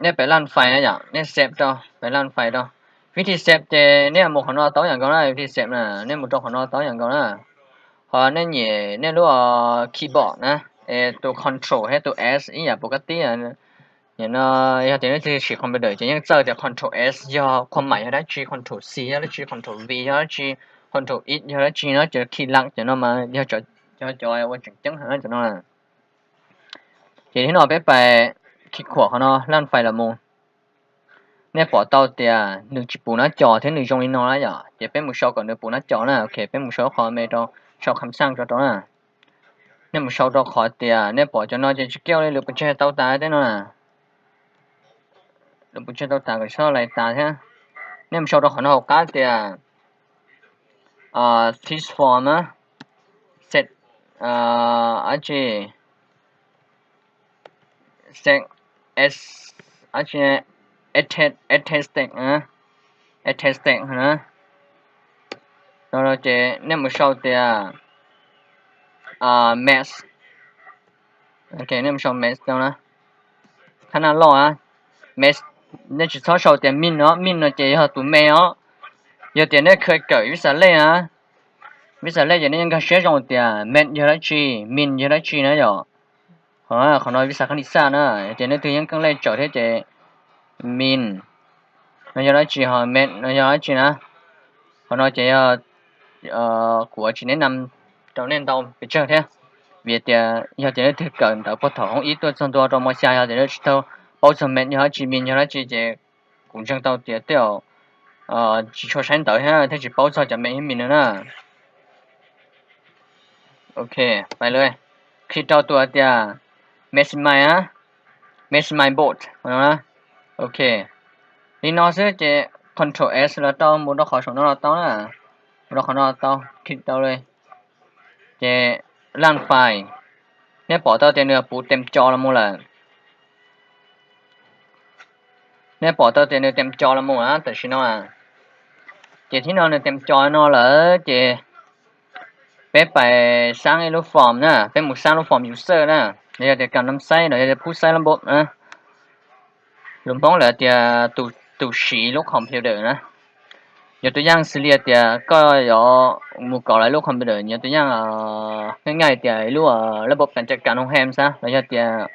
nej pais laj fais na yom, nej save rau, pais laj fais rau. Vib thi save ces nej mus qhov no tau yam nkaus na, vib thi save na, nej mus rau qhov no tau yam nkaus na. Ho nej nyem nej lub keyboard na, es tus control thiab tus S ib yam pus kab tib. Nim no yog tias nej twg siv computer ces yeej txawj tias control S yog qhua maim yog dab tsi, control C yog dab tsi, control V yog dab tsi, control X yog dab tsi no, ces key laj cov no mas yog cov ua tseem ceeb heev cov no. Ces thib no peb pais key khuam qhov no laj fais los mus. Nej pom tau tias nws tsis pum nab co thiab nws zoo li no na yom, ces peb mus sau kom nws pum nab co na. Ok, peb mus sau qhov me rau, sau kham xaj rau rau na. Nej mus sau rau qhov tias nej pom cov no ces tsis kiaj li lwm pes tsawg tau tas tej no na. Lwm pes tsawg tau tas kom txhob lais tas thiab. Nej mus sau rau qhov no hauv qab tias this form na, set, dab tsi, set as, dab tsi, attested, attested na. Ces nej mus sau tias max. Ok, nej mus sau max tau na. Thab naj loj na. Max, nej tsis txhob sau tias min no, min no ces yog tus me os. Yog tias nej khaws kawm vib xas lej na, vib xas lej ces nej yeej nkag siab zoo tias max yog dab tsi, min yog dab tsi na yom. Qhov no vib xas khab lis xaj na, yog tias nej twg yeej keej lej tsawm thiab ces min no yog dab tsi ho max no yog dab tsi na. Qhov no ces yog kuv tsis neb nam rau nej ntau pes tsawg thiab, vim tias yog tias nej twg kawm ntawv puag thaum hoob ib tuaj txog ntua rau mos xya yog tias nej tsis tau paub txog max yog dab tsi, min yog dab tsi ces kuv ntseeg tau tias tej zaum tsis tshua saib ntawv thiab thiaj tsis paub txog cov max thiab min no na. Ok, pais lawm. Click rau tus hais tias maximize, maximize board no na. Ok, li no xwb ces control S los tau, mus rau qhov saum no los tau na. Mus rau qhov no los tau, click tau li. Ces laj fais, nej pom tau tias nws puv tes co los mus lawm. Nej pom tau tias nws tes co los mus na tam sim no. Ces thib no nws tes co no lawm ces peb pais xab ib lub form na, peb mus xab lub form user na, los yog tias kam nam xaib los yog tias phub xaib lab npob na. Lus Hmoob lawv tias tus siv lub computer na. Yog tus yaj xws li tias koj yuav mus kov lawv lub computer, yog tus yaj, nej nqaij tias ib lub lab npob kam cav kas hoo hem xab los yog tias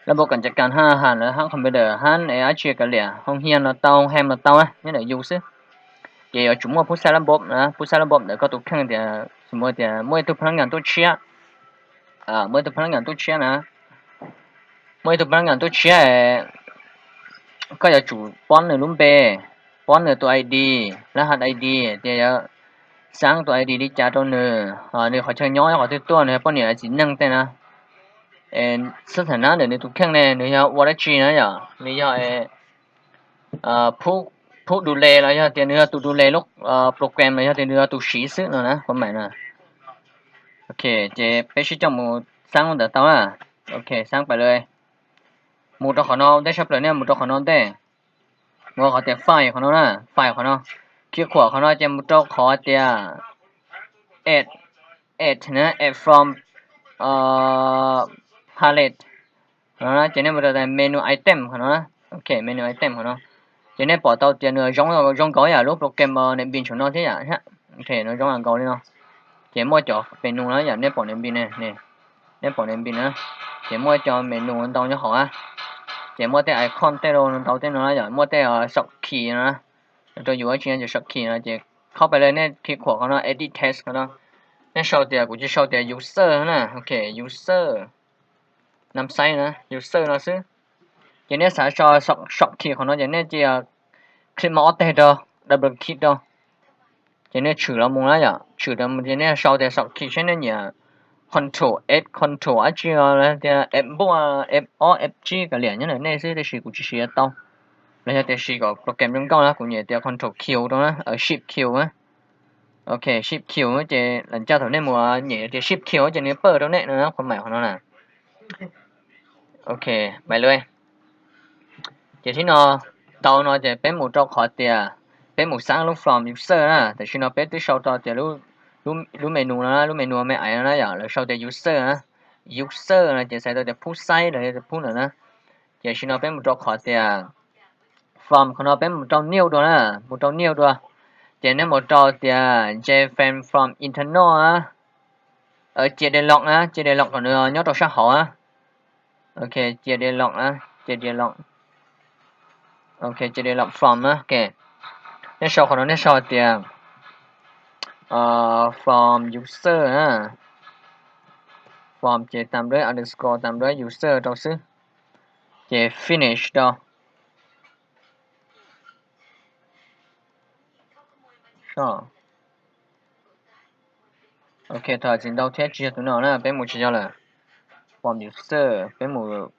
lab npob kam cav kas haj has lawv hab computer hab es dab tsi kav liam, hoo hiam los tau, hoo hem los tau, nyob ntawm yus xwb. Ces yuav tsum muaj phub xaib lab npob na, phub xaib lab npob ntawm koj tus kheej tias, xws li tias muaj ib tug phab nab nyas tuaj tshiab, muaj ib tug phab nab nyas tuaj tshiab na, muaj ib tug phab nab nyas tuaj tshiab, koj yuav tsum pob nws lub npe, pob nws tus I D, lab has I D, tias yuav xaab tus I D li cas rau nws, nws qhov chaw nyob, qhov twg tuaj, nws yog poj niam txiv neej tej na. Xab tham nab ntawm nws tus kheej ne, nws yog ua dab tsi na yom, nws yog phub du le los yog tias nws yog tus du le lub program los yog tias nws yog tus siv xwb no na, kuv mam na. Ok, ces peb sib coj mus xaab ntawd tau na. Ok, xaab pais lawm. Mus rau qhov no ntej, sab plaws nej mus rau qhov no ntej. Mus qhov tias file qhov no na, file qhov no, khi khuam qhov no ces mus rau qhov tias add, add na, add from palette no na, ces nej mus rau menu item qhov no na. Ok, menu item qhov no, ces nej pom tau tias nws zoo, zoo nkaus yam lub program Netbeans saum no thiab yom. Ok, nws zoo yam nkaus li no. Ces muaj cov menu na yom, nej pom Netbeans ne, nej pom Netbeans na, ces muaj cov menu ntau nyob hauv na. Ces muaj tej icon tej ntau tej no na yom, muaj tej shortcut no na, rau yus tsis nyob cov shortcut no ces khob pais lawm, nej khi khuam qhov no edit text qhov no. Nej sau tias, kuv cia sau tias user na, ok, user, nam xaiv na, user no xwb. Ces nej xav sau shortcut qhov no ces nej cia click mouse ob teg rau, double click rau, ces nej tshwm los mus na yom, tshwm los mus ces nej sau tias shortcut seb nej nyiam control F, control dab tsi, los tias F npuaj, F ob, F tsib kav liam nyob ntawm nej xwb, tab sis kuv tsis siv tau. Los yog tias siv kom program zoo nkauj na, kuv nyiam tias control Q rau na, shift Q na. Ok, Shift Q ces lawv caj thaum nej mus nyem tias Shift Q ces nws pawj rau nej no, qhov maim qhov no na. Ok, maim lawm. Ces thib no tau no ces peb mus rau qhov tias peb mus xab lub from user na. Tam sim no peb twb sau tau tias lub menu no, lub menu me ais no na yom, lawv sau tias user na. User no ces txhais tau tias phub xaib los yog tias phub ntawm na. Ces tam sim no peb mus rau qhov tias from qhov no peb mus rau new dua na, mus rau new dua. Ces nej mus rau tias change from internal na, cia delete na, cia delete kom nws nyob rau sab hauv na. Ok, cia delete na, cia delete. Ok, cia delete from na. Ok, nej sau qhov no nej sau tias from user na. From ces tam duab underscore tam duab user rau xwb. Ces finish rau. Ok, thov txim ntau thiab tsis yog tus no na, peb mus tsis yog lawm. From user, peb mus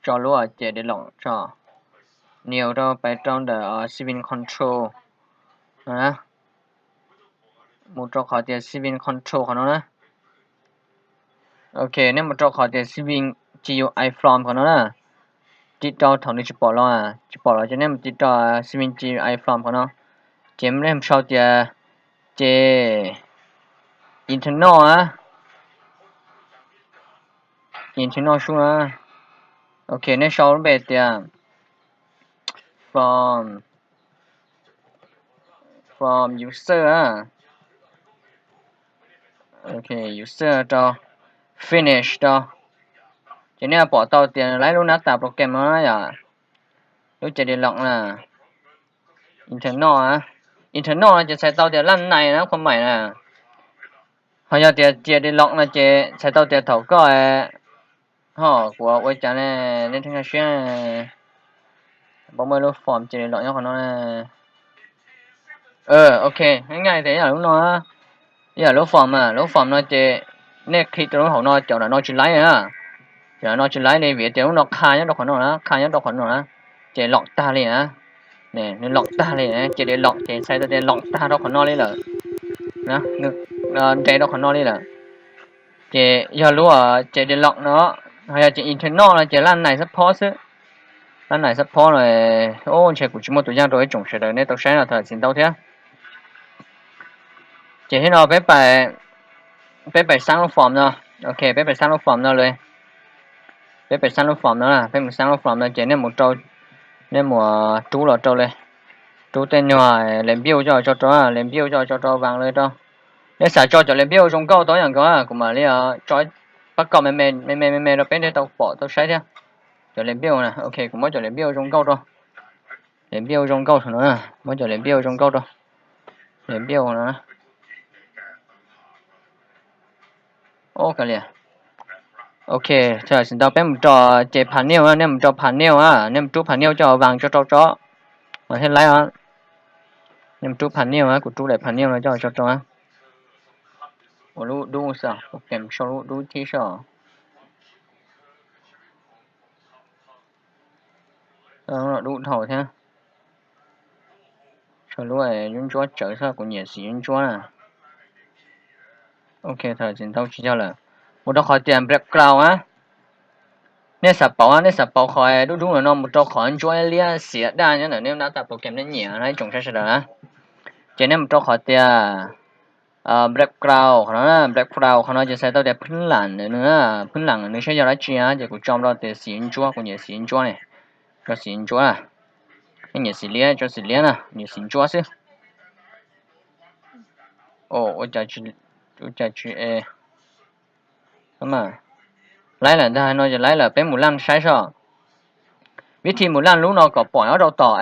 tso lub cia delete tso. New rau pais rau ntawm saving control no na. Mus rau qhov tias saving control qhov no na. Ok, nej mus rau qhov tias saving GUI from qhov no na. Tiv rau thaum nws tsis pom los, tsis pom los ces nej mus tiv rau saving GUI from qhov no. Ces nej mus sau tias ces internal na. Internal sub na. Ok, nej sau lub npe tias from, from user na. Ok, user rau, finish rau. Ces nej pom tau tias laib lub nab tas program no na yom, lub cia delete na. Internal, internal no ces txhais tau tias lab nais na, qhov maim na. Ho yog tias cia delete no ces txhais tau tias thaum koj, ho kuv ua cas ne, nej thiaj nkag siab. Pom muaj lub from cia delete nyob qhov no. Ok, nyaj tias yog lub no, yog lub from mas, lub from no ces nej click rau lub hauv no, cov nram no tsis laib na. Cov nram no tsis laib li vim tias lub no qha nyob rau qhov no na, qha nyob rau qhov no na, ces delete tag li na. Nws delete tag li, cia delete ces txhais tau tias delete tag rau qhov no li lawm. Nws nres rau qhov no li lawm. Ces yog lub cia delete no, ho yog ces internal no ces lab nais xab phob xwb. Lab nais xab phob no, ntshe kuv tsis muaj tus yaj rau ib tsoom sawv daws nej tau saib no, thov txim ntau thiab. Ces thiab no peb pais xab lub from no. Ok, peb pais xab lub from no li. Peb pais xab lub from no, peb mus xab lub from no ces nej mus rau, nej mus rub los rau li. Rub tej nyuag les view coj tso rau, les view coj tso rau vas li rau. Nej xav tso cov les view zoo nkauj tau yam nkaus kuv mam li tso pab kom me me me me me rau peb thiaj tau pom tau saib thiab. Cov les view na, ok, kuv muab cov les view zoo nkauj rau. Les view zoo nkauj no, muab cov les view zoo nkauj rau. Les view no. Kav liam. Ok, txhais ntau peb mus rau ces panel, nej mus rau panel, nej mus rub panel coj vas tso rau tso, mas thiaj laib os. Nej mus rub panel, kuv rub daim panel no coj tso rau. Ua lub dub xwb, kuv kem sau lub dub thib soj. Dub dhau thiab. Sau lub ntsuab ntsuab tsawv xwb, kuv nyiam xim ntsuab ntsuab na. Ok, thov txim ntau tsis yog lawm. Mus rau qhov tias background na. Nej xav pauv, nej xav pauv qhov dub dub no mus rau qhov ntsuab liab xiav daj nyob ntawm nej nab tas program nej nyiam na ib tsoom saib sawv daws na. Ces nej mus rau qhov tias background qhov no, background qhov no ces txhais tau tias phwb lam nws, phwb lam nws saib yog dab tsi na, ces kuv tso rau tias xim ntsuab, kuv nyiam xim ntsuab ne. Rau xim ntsuab, nej nyiam xim liab tso xim liab na, nyiam xim ntsuab xwb. Ua cas tsis, laib lawm ntag no, ces laib lawm peb mus laj saib soj. Vib thi mus laj lub no kom pom ob rau tom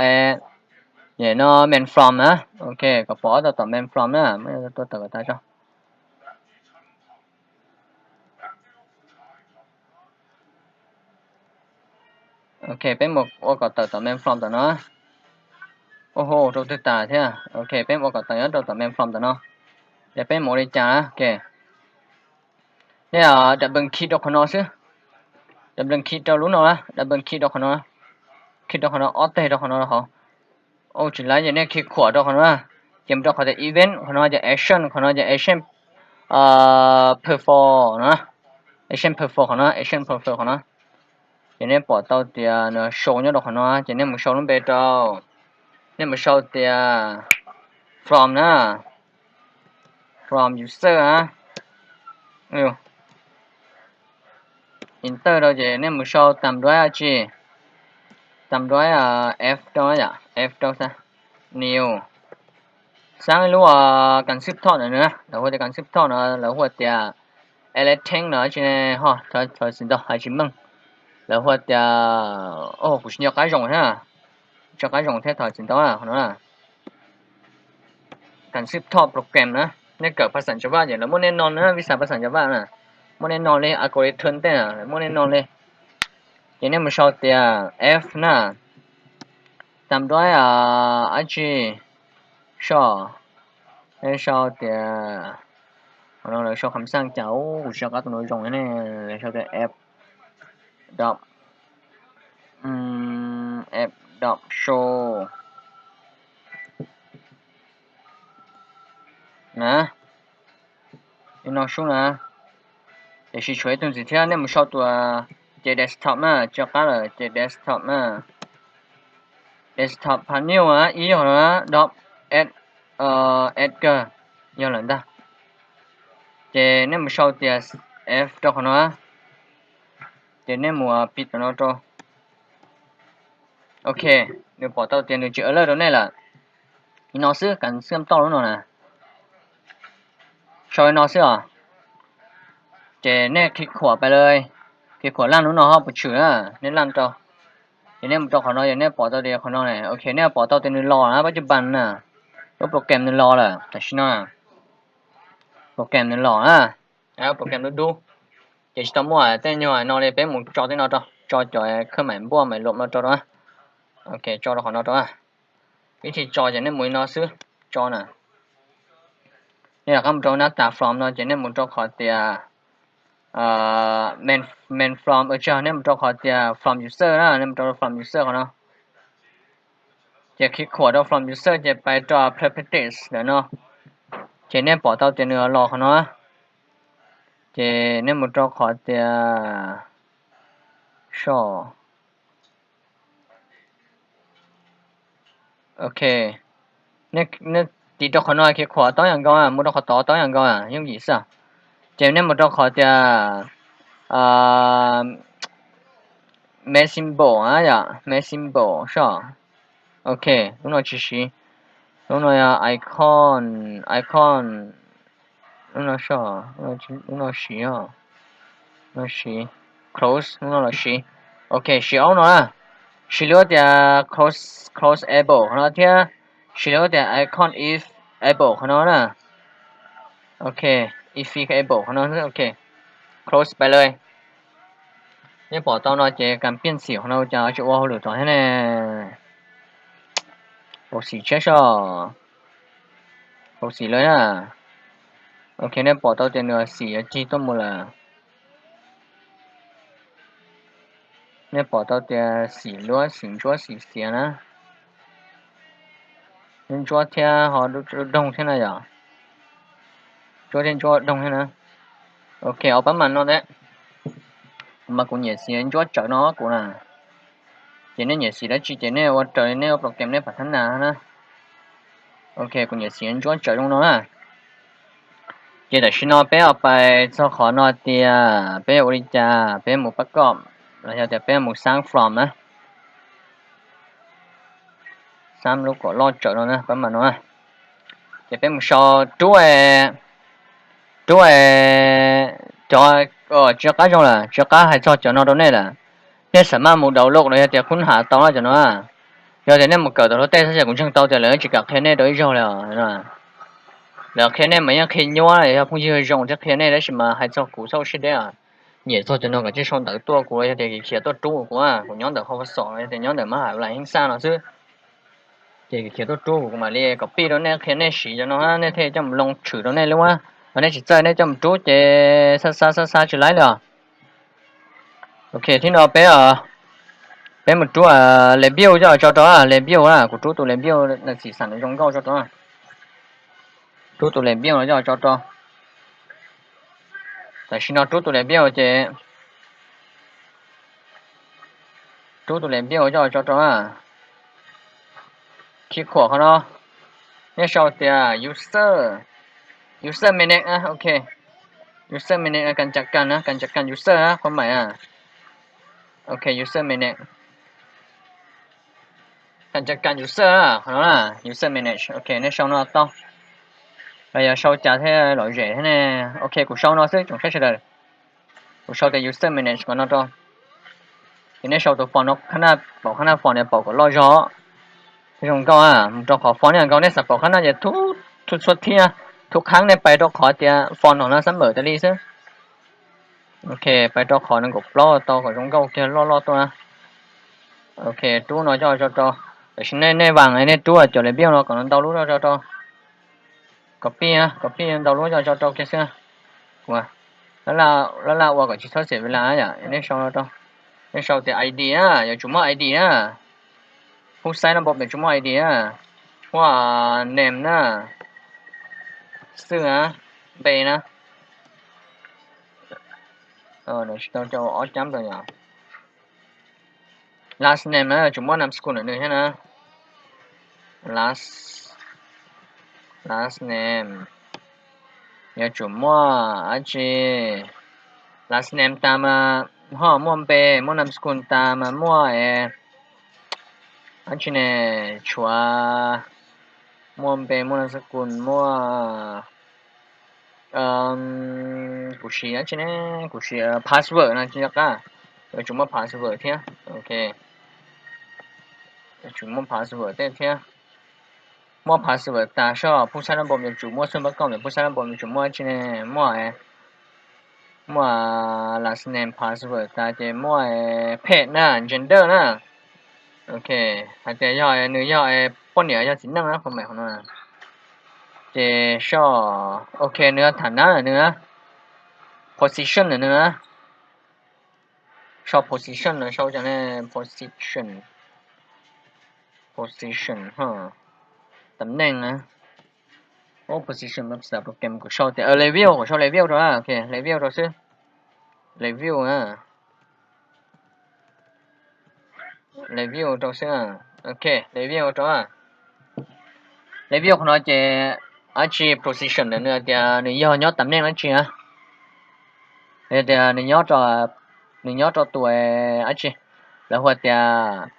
no main from na. Ok, kom pom ob rau tom main from na, tua tawm kom tas tso. Ok, peb mus ua kom tawm tom main from tom no. Ua hauv rau twg tas thiab. Ok, peb mus ua kom tawm nyob rau tom main from tom no. Ces peb mus ua li cas na. Ok, nej double click rau qhov no xwb. Double click rau lub no, double click rau qhov no. Click rau qhov no ob teg rau qhov no hauv. Ua tsis laib ces nej click khuam rau qhov no na. Ces mus rau qhov tias event qhov no ces action, qhov no ces action perform no, action perform qhov no, action perform qhov no. Ces nej pom tau tias nws show nyob rau qhov no ces nej mus sau lub npe rau, nej mus sau tias from na, from user na, enter rau ces nej mus sau tam duab tsi, tam duab f rau yom, f rau xab, new. Xab lub kas xwb thoj no na, lawv hu tias kas xwb thoj no, lawv hu tias electron no tsi ne ho, thov txim ntau hais tsis meej. Lawv hu tias, kuv tsis nco qab zoo thiab, tso qab zoo thiab thov txim ntau no. Kas xwb thoj program na, nej kawm phas xas Java ces lawv muaj nej no na, vib xas phas xas Java na, muaj nej no li algorithm tej na, lawv muaj nej no li. Ces nej mus sau tias f na, tam duab dab tsi soj, nej sau tias, qhov no lawv sau kham xaj cas kuv tsis nco qab tus no zoo ne, lawv sau tias f dot, f dot show na, no sub na. Tiam sis tshuav ib tug ntxiv thiab, nej mus sau tus, ces desktop na, tso qab lawm ces desktop na, desktop panel na, ib yog no, dot edge, edge yog lawm ntag. Ces nej mus sau tias f rau qhov no, ces nej mus pis tom no rau. Ok, nws pom tau tias nws tsis alert rau nej lawm. Li no xwb, kas xwb toj lub no na, sau li no xwb os. Ces nej khi khuam pais lawm, khi khuam laj lub no ho puas tshwm na, nej laj rau. Ces nej mus rau qhov no, ces nej pom tau tias qhov no, ok, nej pom tau tias nws los na, pab cub pas na, lub program nws los lawm tam sim no, program nws los na, program dub dub. Ces tsis tau muaj tej nyuag no li, peb mus tso tej no rau, tso cov khawb maim npuaj maim lom no rau. Ok, tso rau qhov no rau. Vib thi tso ces nej mus li no xwb, tso na. Nej rov qab mus rau nab tas from no ces nej mus rau qhov tias main from, tsis, nej mus rau qhov tias from user na, nej mus rau from user qhov no. Ces khi khuam rau from user ces pais rau properties ntawm no. Ces nej pom tau tias nws los qhov no. Ces nej mus rau qhov tias soj. Ok, nej tiv rau qhov no khi khuam tau yam nkaus, mus rau qhov tod tau yam nkaus, yooj yim xwb. Ces nej mus rau qhov tias main symbol yom, main symbol soj. Ok, lub no tsis siv. Lub no yog icon, icon. Lub no soj, lub no siv, lub no siv. Close, lub no los siv. Ok, siv ob lub no na. Siv lub tias close, close able qhov no thiab siv lub tias icon if able qhov no na. Ok, if able qhov no, ok. Close pais lawm. Nej pom tau no ces kas piaj xim qhov no cas tsis ua hauj lwm tod thiab ne. Pau xim tshiab soj, pau xim lawm na. Ok, nej pom tau tias nws xim yuav cig tuaj mus lawm. Nej pom tau tias xim luab, xim ntsuab, xim xiav na. Ntsuab thiab ho doog thiab na yom. Ntsuab thiab ntsuab doog thiab na. Ok, ua pab mas no ntag. Kuv mas kuv nyiam xim ntsuab tsawv no kuv na. Ces nej nyiam xim dab tsi ces nej ua raws li nej ua program nej pam thab nas na. Ok, kuv nyiam xim ntsuab tsawv zoo no na. Ces tam sim no peb pais txog qhov no tias peb yuav ua li cas, peb mus pab kom los yog tias peb mus xab from na. Xab lub kom loj tsawv no na, pab mas no. Ces peb mus sau rub, rub cov, tsis qab zoo lawm, tsis qab hais txog cov no rau nej lawm. Nej xam maj mus download los yog tias khub ham tau cov no. Yog tias nej mus kawm tau lub tej xwb ces kuv ntseeg tau tias lawv tsis kam qhia nej rau ib zaug li. Lawv qhia nej mas yeej qhia nyuaj, yog phooj ywg zoo thiab qhia nej, tab sis mas hais txog kuv txhob ua siab deb. Nyiam txog cov no kom tsij sau ntawv tuaj kuv, yog tias khiav tuaj rub kuv, kuv nyob ntawm qhov xom, yog tias nyob ntawm mab ham lam heeb xaj no xwb. Ces khiav tuaj rub kuv, kuv mam li kom pij rau nej, qhia nej siv cov no, nej thiaj coj mus loo tshwm rau nej lub, ho nej tsis txawj nej coj mus rub ces xab xab xab xab tsis laib li os. Ok, thib no peb, peb mus rub le view coj tso rau le view na, kuv rub tus le view na, xim xam zoo nkauj tso rau. Rub tus lej view no coj tso rau. Tam sim no rub tus lej view ces, rub tus lej view coj tso rau na. Khi khuam qhov no, nej sau tias user, user manage na, ok. User manage na, kas cas kas na, kas cas kas user na, qhov maim na. Ok, user manage. Kas cas kas user na, qhov no na, user manage, ok, nej sau no tau. Los yog sau cas thiab lom zem thiab ne. Ok, kuv sau no xwb tsoom saib sawv daws. Kuv sau tias user manage qhov no rau. Ces nej sau tus font no, paum khab naj font no paum kom loj zog, zoo nkauj, mus rau qhov font no zoo nkauj, nej xav paum khab naj ces thub, thub txhua thiab, thub khab nej pais rau qhov tias font no xab npawm tas li xwb. Ok, pais rau qhov nees nkaum plaub tau kom zoo nkauj kiag loj loj tuaj na. Ok, rub no coj tso rau. Tam sim nej, nej vaas nej rub cov lej view no kom ntau lub coj tso rau. Copy na, copy ntau lub coj tso rau kiag xwb. Laj laj ua kom tsis txhob xes ves las yom, nej sau no rau. Nej sau tias ID na, yuav tsum muaj ID na. Phub xaib no npaum yuav tsum muaj ID na. Muaj name na, xwb na, npe na. Tsis tau coj ob cab ntawd yom. Last name na, yuav tsum muaj nam skul ntawm nws thiab na. Last, last name, yuav tsum muaj dab tsi? Last name tas mas ho muaj npe, muaj nam skul tas mas muaj dab tsi ne? Tshuav muaj npe, muaj nam skul, muaj, kuv siv dab tsi ne? Kuv siv password no tsis nco qab. Yuav tsum muaj password thiab. Ok, yuav tsum muaj password tej thiab. Muaj password tas soj, phub xaib nab npom yuav tsum muaj, xwb npab koj ntawm phub xaib nab npom yuav tsum muaj dab tsi ne? Muaj, muaj last name, password tas ces muaj phem na, gender na. Ok, hais tias yog nws yog poj niam yog txiv neej na, qhov maim qhov no. Ces soj, ok, nws yog tham nab nws na, position nws na. Sau position no sau cov ne, position, position, tam neej na. Position no xav program kuv sau tias level, kuv sau level rau, ok, level rau xwb. Level na, level rau xwb. Ok, level rau. Level qhov no ces dab tsi, position ntawm nws tias nws yog nyob tam neej dab tsi na. Yog tias nws nyob rau, nws nyob rau tus dab tsi, lawv hu tias,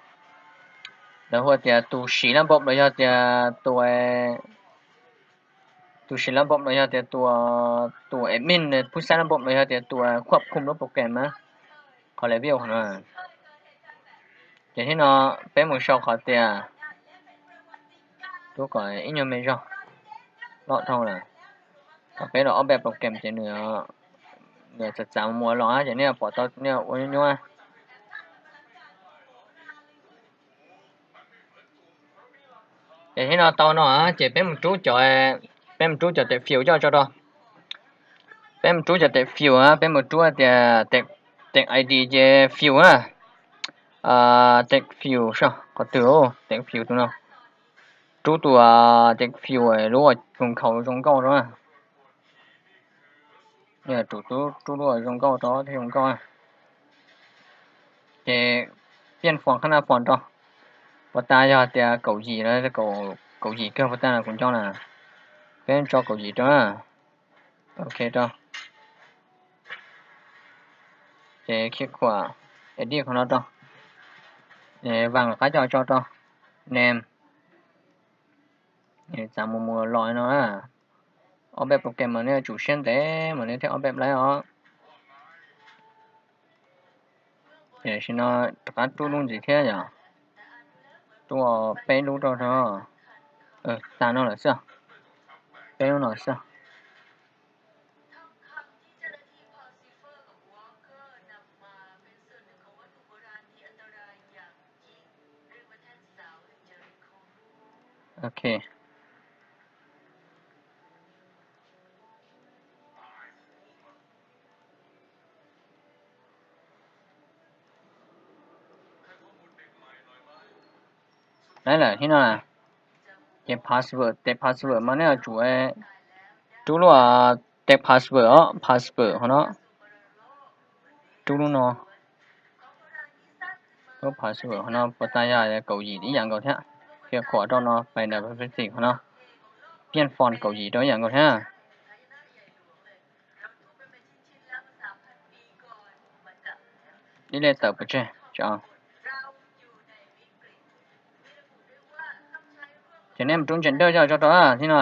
lawv hu tias tus siv lab npom los yog tias tus, tus siv lab npom los yog tias tus, tus admin, phub xaib lab npom los yog tias tus khuab khum lub program na. Qhov level qhov no. Ces thiab no peb mus sau qhov tias, rub kom ib nyuag me zog, loj dhau lawm. Thaum peb los ob npej program ces nws, nws txav txav mus ua los ces nej pom tau nej ua nyuaj nyuaj. Ces thiab no tau no ces peb mus rub cov, peb mus rub cov tes field coj tso rau. Peb mus rub cov tes field, peb mus rub tias tes ID ces field na. Tes field soj qhov twg, tes field tus no. Rub tus tes field lub uas nkhaus zoo nkauj rau. Rub, rub lub uas zoo nkauj rau thiab zoo nkauj. Ces piaj font khab nab font rau. Puas tas yog tias kaum yim los, kaum yim kawg puas tas na, kuv nco na. Peb tso kaum yim rau. Ok rau. Ces khi khuam edit qhov no rau. Vam qab coj tso rau. Name. Txav mus mus los no. Ob npej program mas nej yuav tsum siab ntev mas nej thiaj ob npej laib os. Tam sim no rov qab rub lub ntxiv thiab yom. Rub peb lub rau rau. Tag no lawm xwb. Peb lub no xwb. Ok. Lawm thiab no. Ces password, tes password mas nej yuav tsum, Rub lub, tes password os, password qhov no. Rub lub no. Lub password qhov no puas tas yog kaum yim ib yam nkaus thiab. Qhia khuam rau no pais ntawm privacy qhov no. Piaj font kaum yim rau ib yam nkaus thiab. Ib le tawm pov tseg. Ces nej mus rub gender coj tso rau thiab no.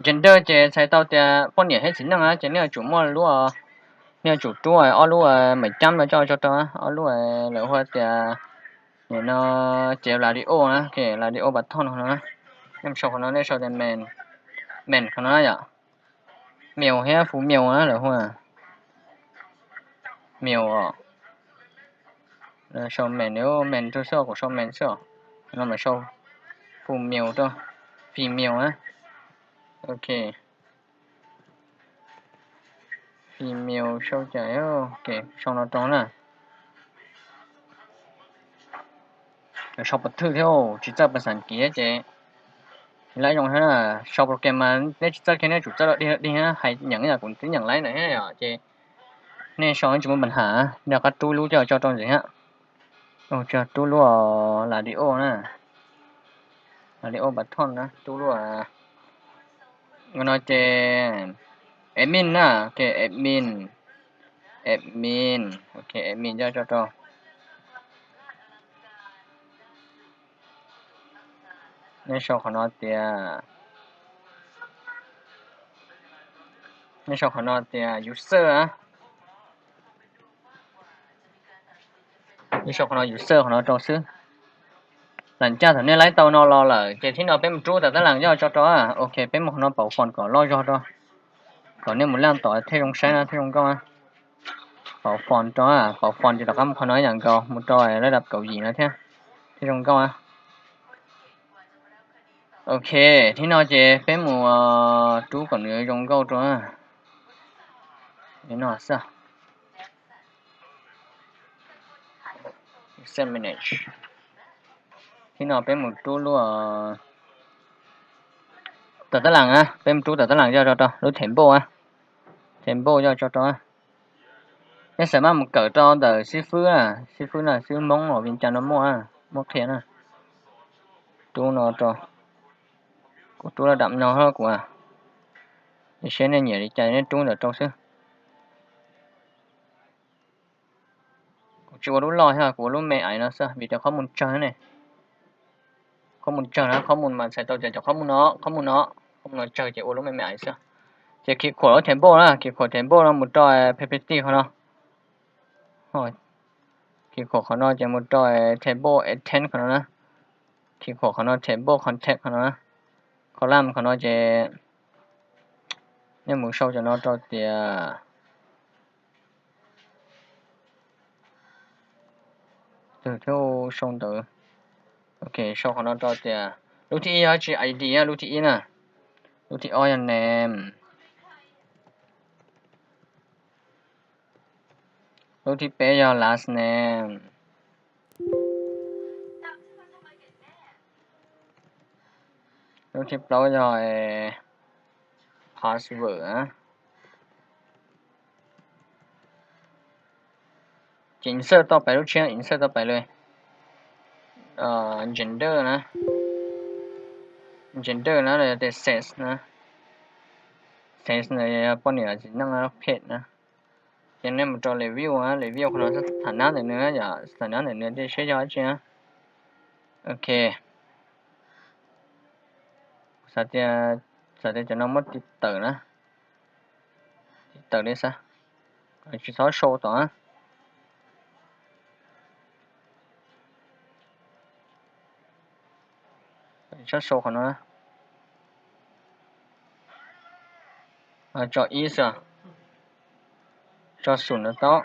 Gender ces txhais tau tias poj niam thiab txiv neej na ces nej yuav tsum muaj lub, nej yuav tsum rub ob lub mem cab no coj tso rau, ob lub lawv hu tias, nim no ces radio na, radio button no na. Nej mus sau qhov no nej sau tias male, male qhov no yom. Male thiab female na lawv hu. Male os. Sau male, male rau xwb, kuv sau male xwb os. No mas sau female rau, female na. Ok. Female sau cas, ok, sau no rau na. Sau pov thwj thiab, tsis txawj pas xas kiv ces tsis laib zoo thiab. Sau program mas nej tsis txawj kiag nej tsum txawj dig dig hais nyeem ib yam kuv twb nyeem laib ntawd thiab yom ces nej sau tsis muaj pas xas, nej rov qab rub lub coj tso rau ntxiv thiab. Rub lub radio na, radio button na, rub lub no ces admin na, ok, admin, admin, ok, admin coj tso rau. Nej sau qhov no tias, nej sau qhov no tias user a. Nej sau qhov no user qhov no rau xwb. Lam caj thaum nej laib tau no los lawm ces thib no peb mus rub tas tab las coj tso rau. Ok, peb mus qhov no pauv font kom loj zog rau, kom nej mus laj tom thiaj zoo saib na, thiaj zoo nkauj na. Pauv font rau, pauv font ces rov qab mus qhov no ib yam nkaus, mus rau lab dab kaum yim no thiab, thiaj zoo nkauj na. Ok, thib no ces peb mus rub kom nws zoo nkauj rau no xwb. Thib no peb mus rub lub tas tab las, peb mus rub tas tab las coj tso rau lub table, table coj tso rau. Nej xav mas mus kawm rau ntawm xib fwb, xib fwb na, xib fwb Hmoob uas Vias Cas no muaj, muaj qhia na. Rub no rau, kuv rub laj dam no kuv, es seb nej nyiam li cas nej rub ntawm rau xwb. Kuv tsis ua lub loj thiab, kuv ua lub me aiv no xwb vim tias qhob mus tsawg ne. Qhob mus tsawg na, qhob mus mas txhais tau tias cov qhob mus no, qhob mus no, qhob mus no tsawg ces ua lub me me aiv xwb. Ces khi khuam lub table na, khi khuam table no mus rau property qhov no. Khi khuam qhov no ces mus rau table ten qhov no na. Khi khuam qhov no table content qhov no na. Column qhov no ces nej mus sau cov no rau tias twg thiab sau ntawd. Ok, sau qhov no rau tias lub thib ib yog tsi id, lub thib ib na. Lub thib ob yog name. Lub thib peb yog last name. Lub thib plaub yog password. Ces insert tau pais lub tshiab, insert tau pais li gender na. Gender na, los yog tias sex na. Sex na yog poj niam txiv neej, phet na. Ces nej mus rau level, level qhov no tham nab ntawm nws, yog tham nab ntawm nws tias seb yog dab tsi na. Ok. Xav tias, xav tias cov no muab tiv tawm na. Tiv tawm li xav, tsis txhob sau tom na. Txhob sau qhov no. Tso ib xwb, tso xum no tau.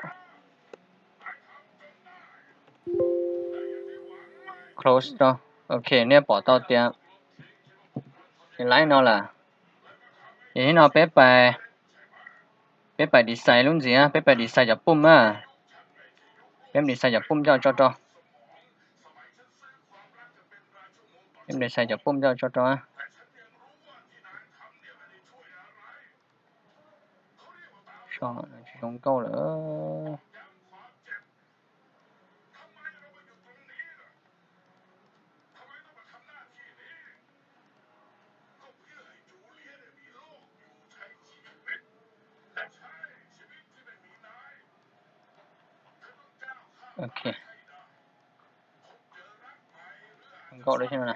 Close rau. Ok, nej pom tau tias laib no lawm. Ces no peb pais, peb pais design lub ntxiv, peb pais design cov pum na. Peb design cov pum coj tso rau. Peb design cov pum coj tso rau. Tsis zoo nkauj lawm. Ok. Zoo nkauj lawm thiab no.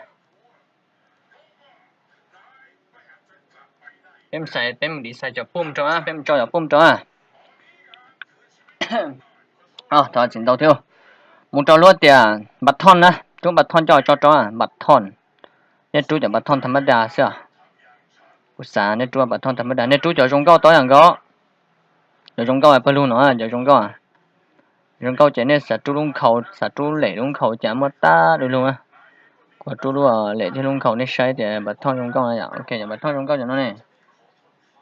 Peb mus xaiv, peb mus design cov pum rau, peb mus tso cov pum rau. Thov txim ntau thiab. Mus rau lub tias npam thoj na, rub npam thoj coj tso rau npam thoj. Nej rub cov npam thoj tham mab das xwb. Kuv xav nej rub npam thoj tham mab das, nej rub cov zoo nkauj tau yam nkaus. Cov zoo nkauj pawg lug no, cov zoo nkauj. Zoo nkauj ces nej xav rub lub nkhaus, xav rub lem lub nkhaus ces muaj tag lug lug na. Kuv rub lub lem thiab lub nkhaus nej saib tias npam thoj zoo nkauj na yom. Ok, cov npam thoj zoo nkauj cov no ne.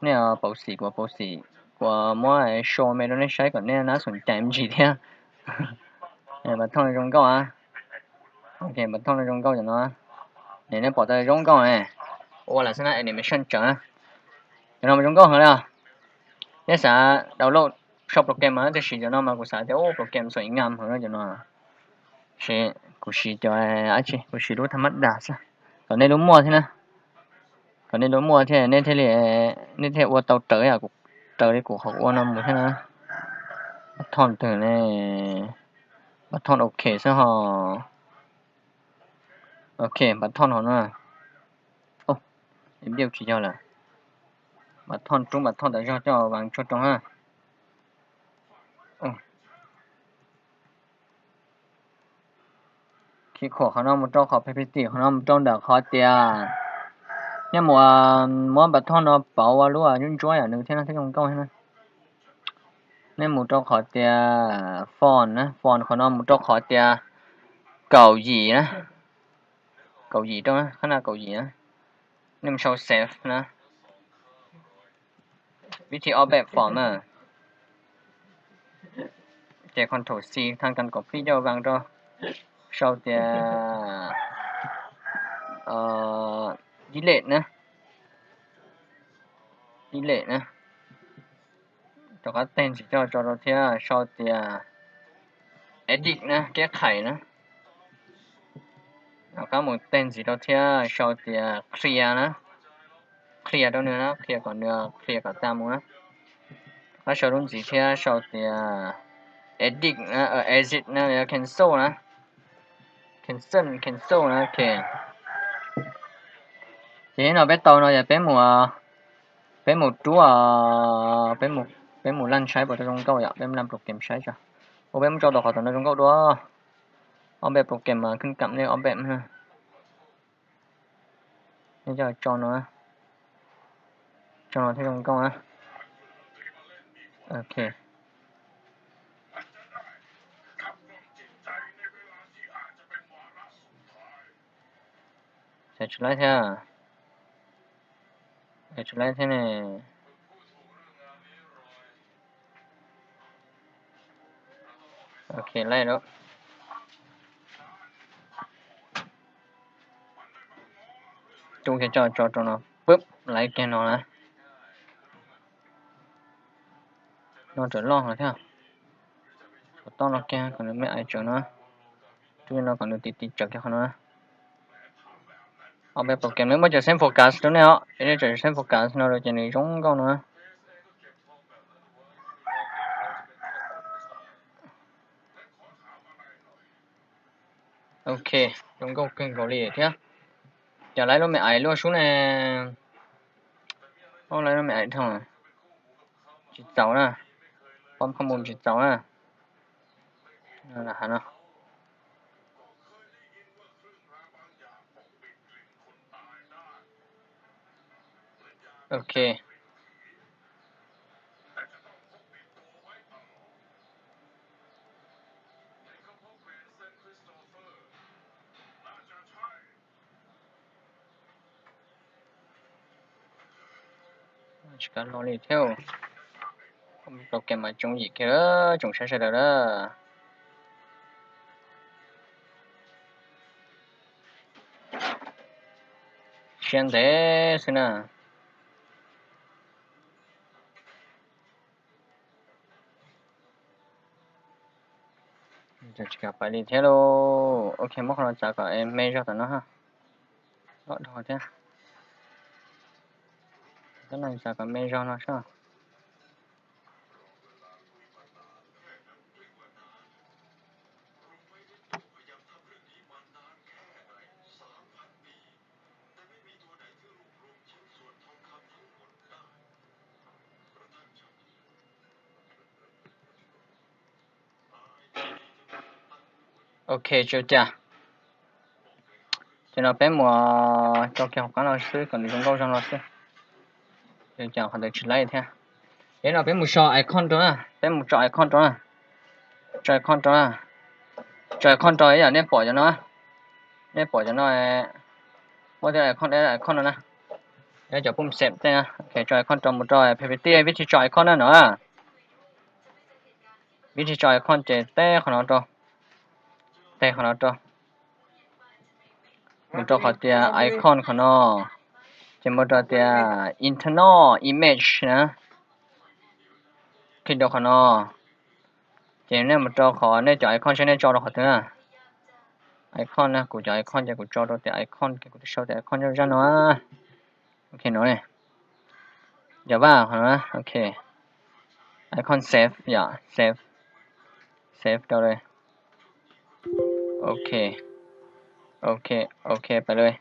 Nej pauv xim, kuv pauv xim, kuv muab show me rau nej saib kom nej nab xoom cai me ntsis thiab. Npam thoj zoo nkauj a. Ok, npam thoj zoo nkauj cov no. Nej pom tau zoo nkauj ne. Ua lam xwb na, animation tsawv na. Cov no mas zoo nkauj heev li. Nej xav download sau program mas tab sis cov no mas kuv xav tias ua program xoom ngam heev cov no. Ces kuv siv cov, kuv siv lub tham mab das xwb. Kom nej lub muaj thiab na. Kom nej lub muaj thiab nej thiaj li, nej thiaj ua tau raws, raws li kuv qhov ua no mus thiab na. Npam thoj twg ne? Npam thoj ok xwb ho. Ok, npam thoj hov no. Ib diaj tsis yog lawm. Npam thoj rub npam thoj tas zog coj vas tso rau ha. Khij khuam qhov no mus rau qhov pepiti qhov no mus rau ntawm qhov tias nej mus muab npam thoj no pauv ua lub ntsuab ntsuab yam nws thiab no thiaj zoo nkauj thiab na. Nej mus rau qhov tias font na, font qhov no mus rau qhov tias kaum yim na, kaum yim rau na, qhab na kaum yim na. Nej mus sau save na. Vib thib ob npaj font na. Ces control C tha kas copy coj vas rau, sau tias delete na, delete na. Rov qab teg ntxiv coj tso rau thiab sau tias edit na, keb qhais na. Rov qab mus teg ntxiv rau thiab sau tias clear na, clear rau nws na, clear kom nws clear kom tas mus na. Rov qab sau lub ntxiv thiab sau tias edit na, exit na, cancel na, cancel, cancel na, ok. Ces no peb tau no yog peb mus, peb mus rub, peb mus laj saib puas tau zoo nkauj yom, peb mus laj program saib tso. Ua peb mus tso tau qhov tom no zoo nkauj dua. Ob npaj program mas khwj kam nej ob npaj na. Nej coj tso no, tso no thiaj zoo nkauj na. Ok. Xav tsis laib thiab. Tsis laib thiab ne. Ok, laib lawm. Rub kiag tso tso rau no, pub, laib kiag no na. No tseem loj heev thiab. Kom toj no kiag kom nws me ais tsawv no. Rub no kom nws tiv tiv tsawv kiag qhov no. Ob peb program nws muaj cov same focus rau nej os, nej tseem same focus no ces nws zoo nkauj no. Ok, zoo nkauj kawg nkaus li thiab. Cas laib lub me ais luaj sub ne. Laib lub me ais dhau, tsis txaus na. Pom qhov mus tsis txaus na. No. Ok. Tsis kav lo li thiab. Program mas tsoom yim kiag, tsoom saib sawv daws na. Siab ntev xwb na. Tsis kam pais li thiab lauj. Ok, muab qhov no txav kom me zog tom no ha. Loj dhau thiab. Tab no txav kom me zog no soj. Ok, tsis ua cas. Ces no peb mus tso kiag hauv qab no xwb kom nws zoo nkauj zoo no xwb. Tsis ua cas, qhov ntawd tsis laib thiab. Ces no peb mus so icon rau na, peb mus tso icon rau na. Tso icon rau na. Tso icon rau ib yam nej pom cov no. Nej pom cov no, muaj tej icon, icon no na. Cov pum xev tej na. Ok, tso icon rau, mus rau P P T, vib thi tso icon na no. Vib thi tso icon ces teb qhov no rau. Teb qhov no rau. Mus rau qhov tias icon qhov no. Ces mus rau tias internal image na. Click rau qhov no. Ces nej mus rau qhov nej cov icon seb nej tso rau qhov twg na. Icon na, kuv cov icon ces kuv tso rau tias icon, kuv twb sau tias icon zaj zaj no. Ok no ne. Yog vaj qhov no, ok. Icon save yom, save. Save rau li. Ok. Ok, ok, pais li.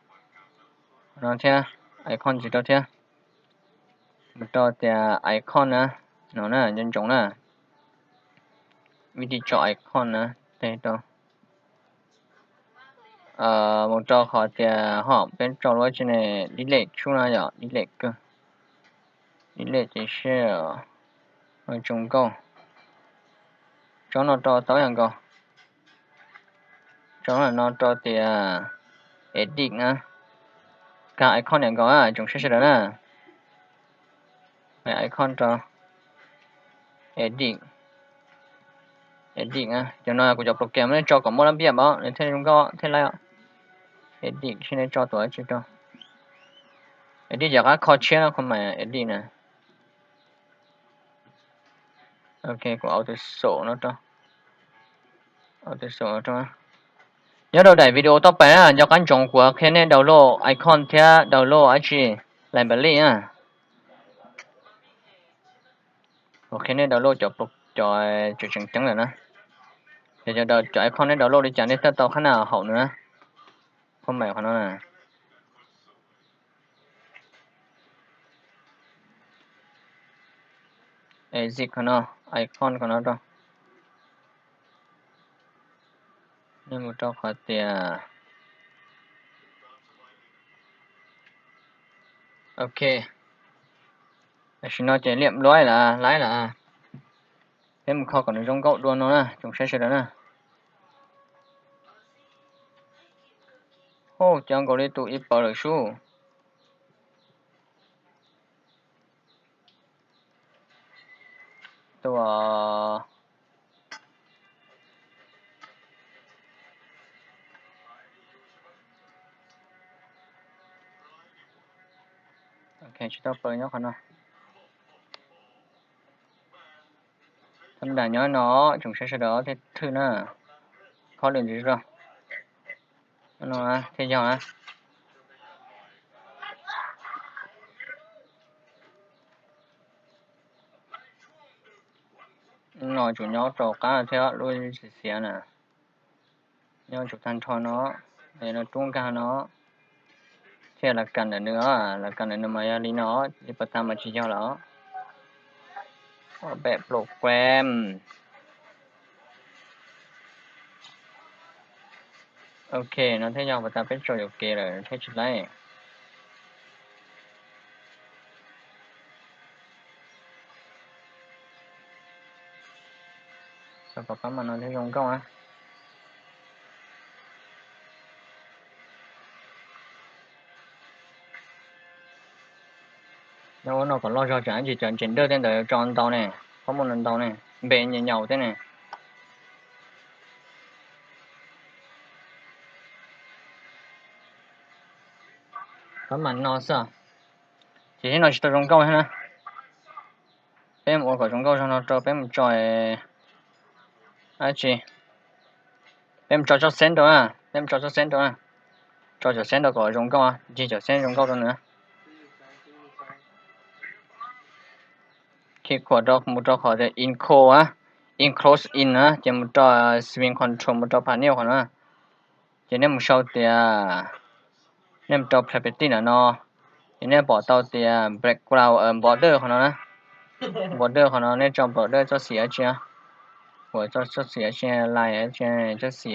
No thiab, icon ntxiv rau thiab. Mus rau tias icon na, no na, nco ntsoov na. Vib thi tso icon na, teb rau. Mus rau qhov tias ho peb tso lub tsi ne, delete tshub no yom, delete kawg. Delete ces seb, zoo nkauj. Tso no rau tau yam nkaus. Tso no rau tias edit na. Kag icon yam nkaus na, tsoom saib sawv daws na. Icon rau edit. Edit na, cov no kuv cov program nej tso kom muaj lab npiaj os, nws thiaj zoo nkauj thiaj laib os. Edit seb nej tso tus dab tsi rau. Edit yog qab kho tshiab no, qhov mas edit na. Ok, kuv auto save no rau. Auto save no rau. Nyob rau daim video toj pais na, nco qab ntsoov kuv qhia nej download icon thiab download dab tsi, library na. Kuv qhia nej download cov, cov tseem ceeb lawm na. Ces cov, cov icon nej download li cas nej tab tau qhab na haum nws na. Phab maim qhov no na. Exit qhov no, icon qhov no rau. Nej mus rau qhov tias, ok. Tam sim no ces liam luaib lawm, laib lawm. Peb mus kho kom nws zoo nkauj dua no na, tsoom saib sawv daws na. Ub, cov nkaus li tus ib pawg lawm sub. Tus, ok, tsis tau pawg nyob qhov no. Thab nram nyob no, tsoom saib sawv daws thiaj thwj na. Khob lwm ntxiv rau. No thiaj yog na. No tsuas nyob rau qab thiab, lub xiav xiav na. Nyob tsuas tag nrho no, no rub nkag no. Thiaj las kas ntawm nws, las kas ntawm nws mas yog li no, ib pas tag mas tsis yog lawm. Peb program. Ok, no thiaj yog pas tas peb tso yuam kev lawm thiaj tsis laib. Tso kom pab mas no thiaj zoo nkauj na. Nyob ua no kom loj zog tsam ib ntsis cov ntses dawj tej ntawd tso ntau ne, qhob muaj ntau ne, npe nyaum nyaum tej ne. Pab mas no xwb. Ces no tsis tau zoo nkauj thiab na. Peb mus ua kom zoo nkauj zog no rau peb mus tso dab tsi. Peb mus tso txoj setting rau na, peb mus tso txoj setting rau na. Tso cov setting rau kom zoo nkauj, ncig cov setting zoo nkauj rau nws. Khi khuam rau mus rau qhov tias encode, enclose in na, ces mus rau swing control, mus rau panel qhov no. Ces nej mus sau tias, nej mus rau property ntawm no, ces nej pom tau tias background border qhov no na. Border qhov no nej tso border txoj xim dab tsi, uas txoj xim dab tsi, line dab tsi, txoj xim,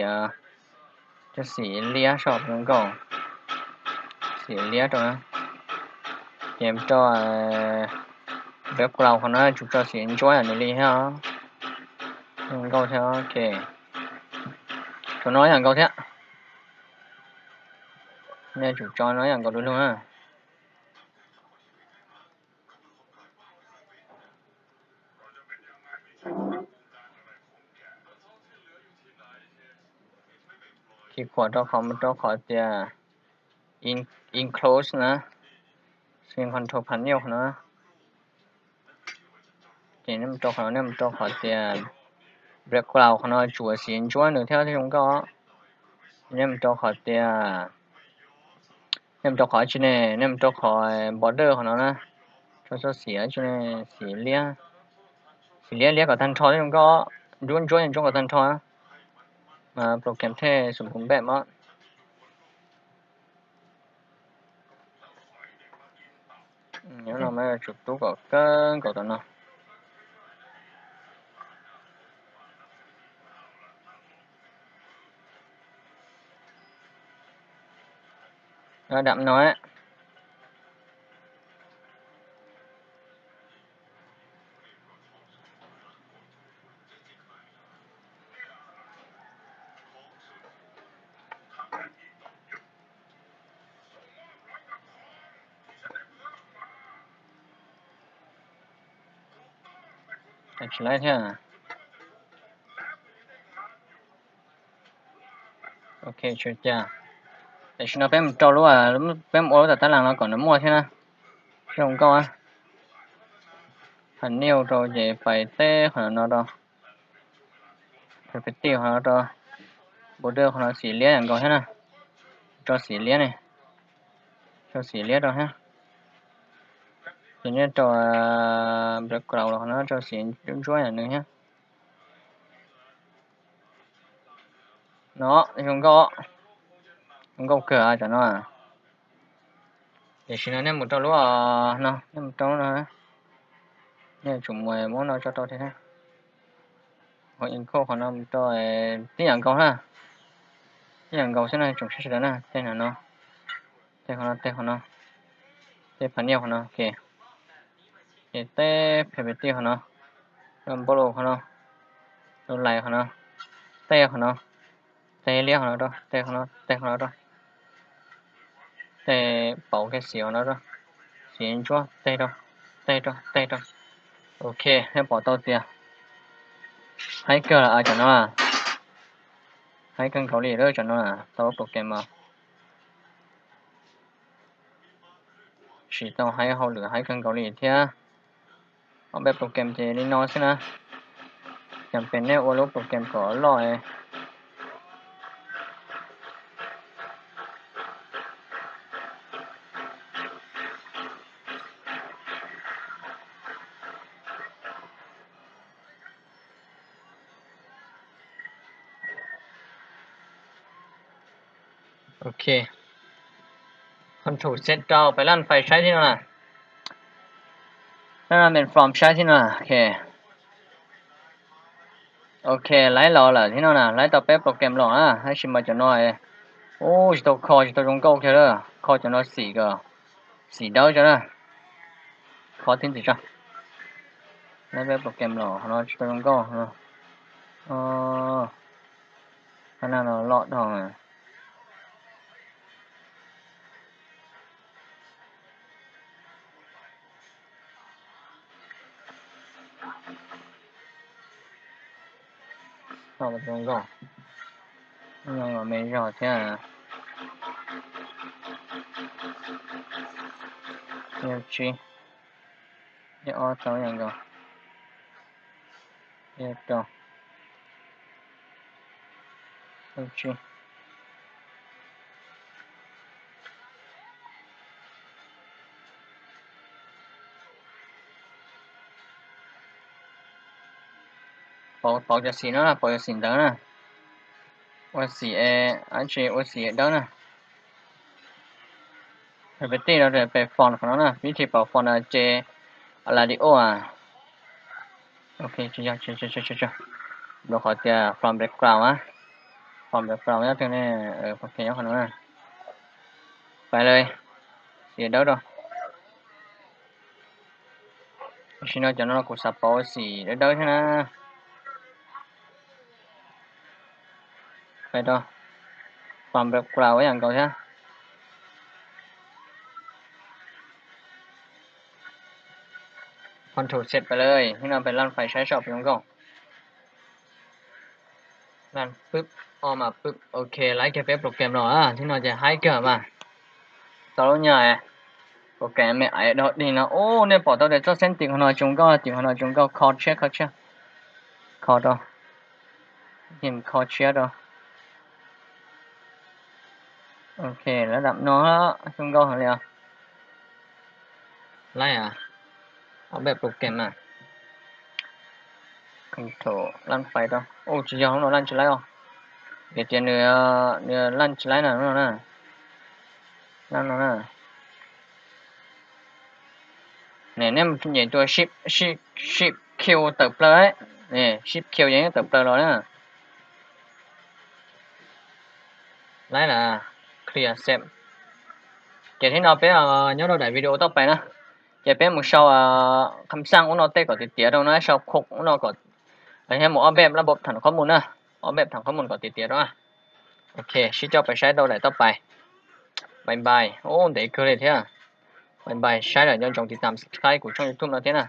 txoj xim liab saum zoo nkauj, xim liab rau na. Ces rau background qhov no tsum tso xim ntsuab yam nws li thiab, zoo nkauj thiab. Ok, tso no yam nkaus thiab. Nej tsum tso no yam nkaus lug lug na. Khi khuam rau qhov mus rau qhov tias enclose na, swing control panel qhov no. Ces nej mus rau qhov no, nej mus rau qhov tias background qhov no tsum xim ntsuab nws thiab thiaj zoo nkauj. Nej mus rau qhov tias, nej mus rau qhov tsi ne, nej mus rau qhov border qhov no na, tso txoj xim tsi ne, xim liab, xim liab liab kom tag nrho thiaj zoo nkauj, ntsuab ntsuab ntsuab kom tag nrho. Mas program thiaj xum pum npej mog. Nyob no mas tsum tub kom kawg nkaus tom no. Dam no. Tsis laib thiab. Ok, tsis ua cas. Tam sim no peb mus rau lub, peb mus ua lub tam tab las no kom nws muaj thiab na. Zoo nkauj. Panel rau ces pais teb qhov no rau, perspective qhov no rau, border qhov no xim liab yam nkaus thiab na. Rau xim liab ne, rau xim liab rau thiab. Ces nyob rau background los qhov no rau xim ntsuab ntsuab yam nws thiab. No zoo nkauj, zoo nkauj kawg cov no. Tam sim no nej mus rau lub no, nej mus rau no, nej tsum mus muab no tso rau thiab. Qhov encode qhov no mus rau, tib yam nkaus na, tib yam nkaus xwb na, tsoom saib sawv daws na, tej no, tej qhov no, tej qhov no, tej panel qhov no, ok. Ces tej perspective qhov no, rau npau lus qhov no, rau lais qhov no, tej qhov no, tej liab qhov no rau, tej qhov no, tej qhov no rau, tej pauv kiag xim qhov no rau, xim ntsuab tej rau, tej rau, tej rau. Ok, nej pom tau tias haib kawg lawm cov no, haib kawg nkaus li lawm cov no, tau program mas siv tau haib hauj lwm haib kawg nkaus li thiab. Ob peb program ces li no xwb na. Cas pem nej ua lub program kom loj. Ok. Control Z rau, peb laj file saib thiab no na. Laj men from saib thiab no na. Ok. Ok, laib los lawm thiab no na, laib tau peb program los na, tab sis mas cov no, ub, tsis tau kho, tsis tau zoo nkauj kiag lawm, kho cov no xim kom, xim dawb tso na. Kho tib ntxiv tso. Laib peb program los qhov no tsis tau zoo nkauj. Qhov no los loj dhau. Tau zoo nkauj, zoo nkauj me zog thiab. Yog tsib, yog ob tau yam nkaus, yog rau. Pauv cov xim no, pauv cov xim ntawd na. Ua xim, ua xim dawb na. Peb tij no peb font qhov no na, vib thi pauv font ces Eladio a. Ok, tsis yog, tsis, tsis, tsis, tsis, qhov tias from background a. From background nyob twg ne? Ok, nyob qhov no na. Pais lawm, xim dawb rau. Tam sim no cov no kuv xav pauv xim dawb dawb thiab na. Pais rau from background ib yam nkaus thiab. Control Z pais lawm, hnub no peb lan fais saib seb puas zoo nkauj. Lan pwb, o mas pwb, ok, laib kiag peb program los, hnub no ces haib kawg mas. Tau lub nyuag program me aiv dog dig no, ub, nej pom tau tias txoj setting qhov no tsis zoo nkauj, tim qhov no tsis zoo nkauj, kho tshiab, kho tshiab, kho rau, kho tshiab rau. Ok, lab dam no zoo nkauj heev li os. Laib a, ob peb program na. Control lan fais rau. Ub, tsis yog, lub no lan tsis laib os. Vim tias nws, nws lan tsis laib na, lub no na. Lan no na. Ne, nej nyem tus shift, shift, shift Q tawm plaws, shift Q yeej tawm plaws los na. Laib na, clear save. Ces thib no peb nyob rau daim video toj pais na, ces peb mus sau kham xaj ub no tej kom tiav tiav rau na, sau khum ub no kom, thiab mus ob peb lab npau tham qhob mus na, ob peb tham qhob mus kom tiav tiav rau. Ok, sib coj pais saib rau daim toj pais. Bye bye. Ub, ntev kawg li thiab. Bye bye, saib lawm nco ntsoov tiv tam subscribe kuv tshooj YouTube no thiab na.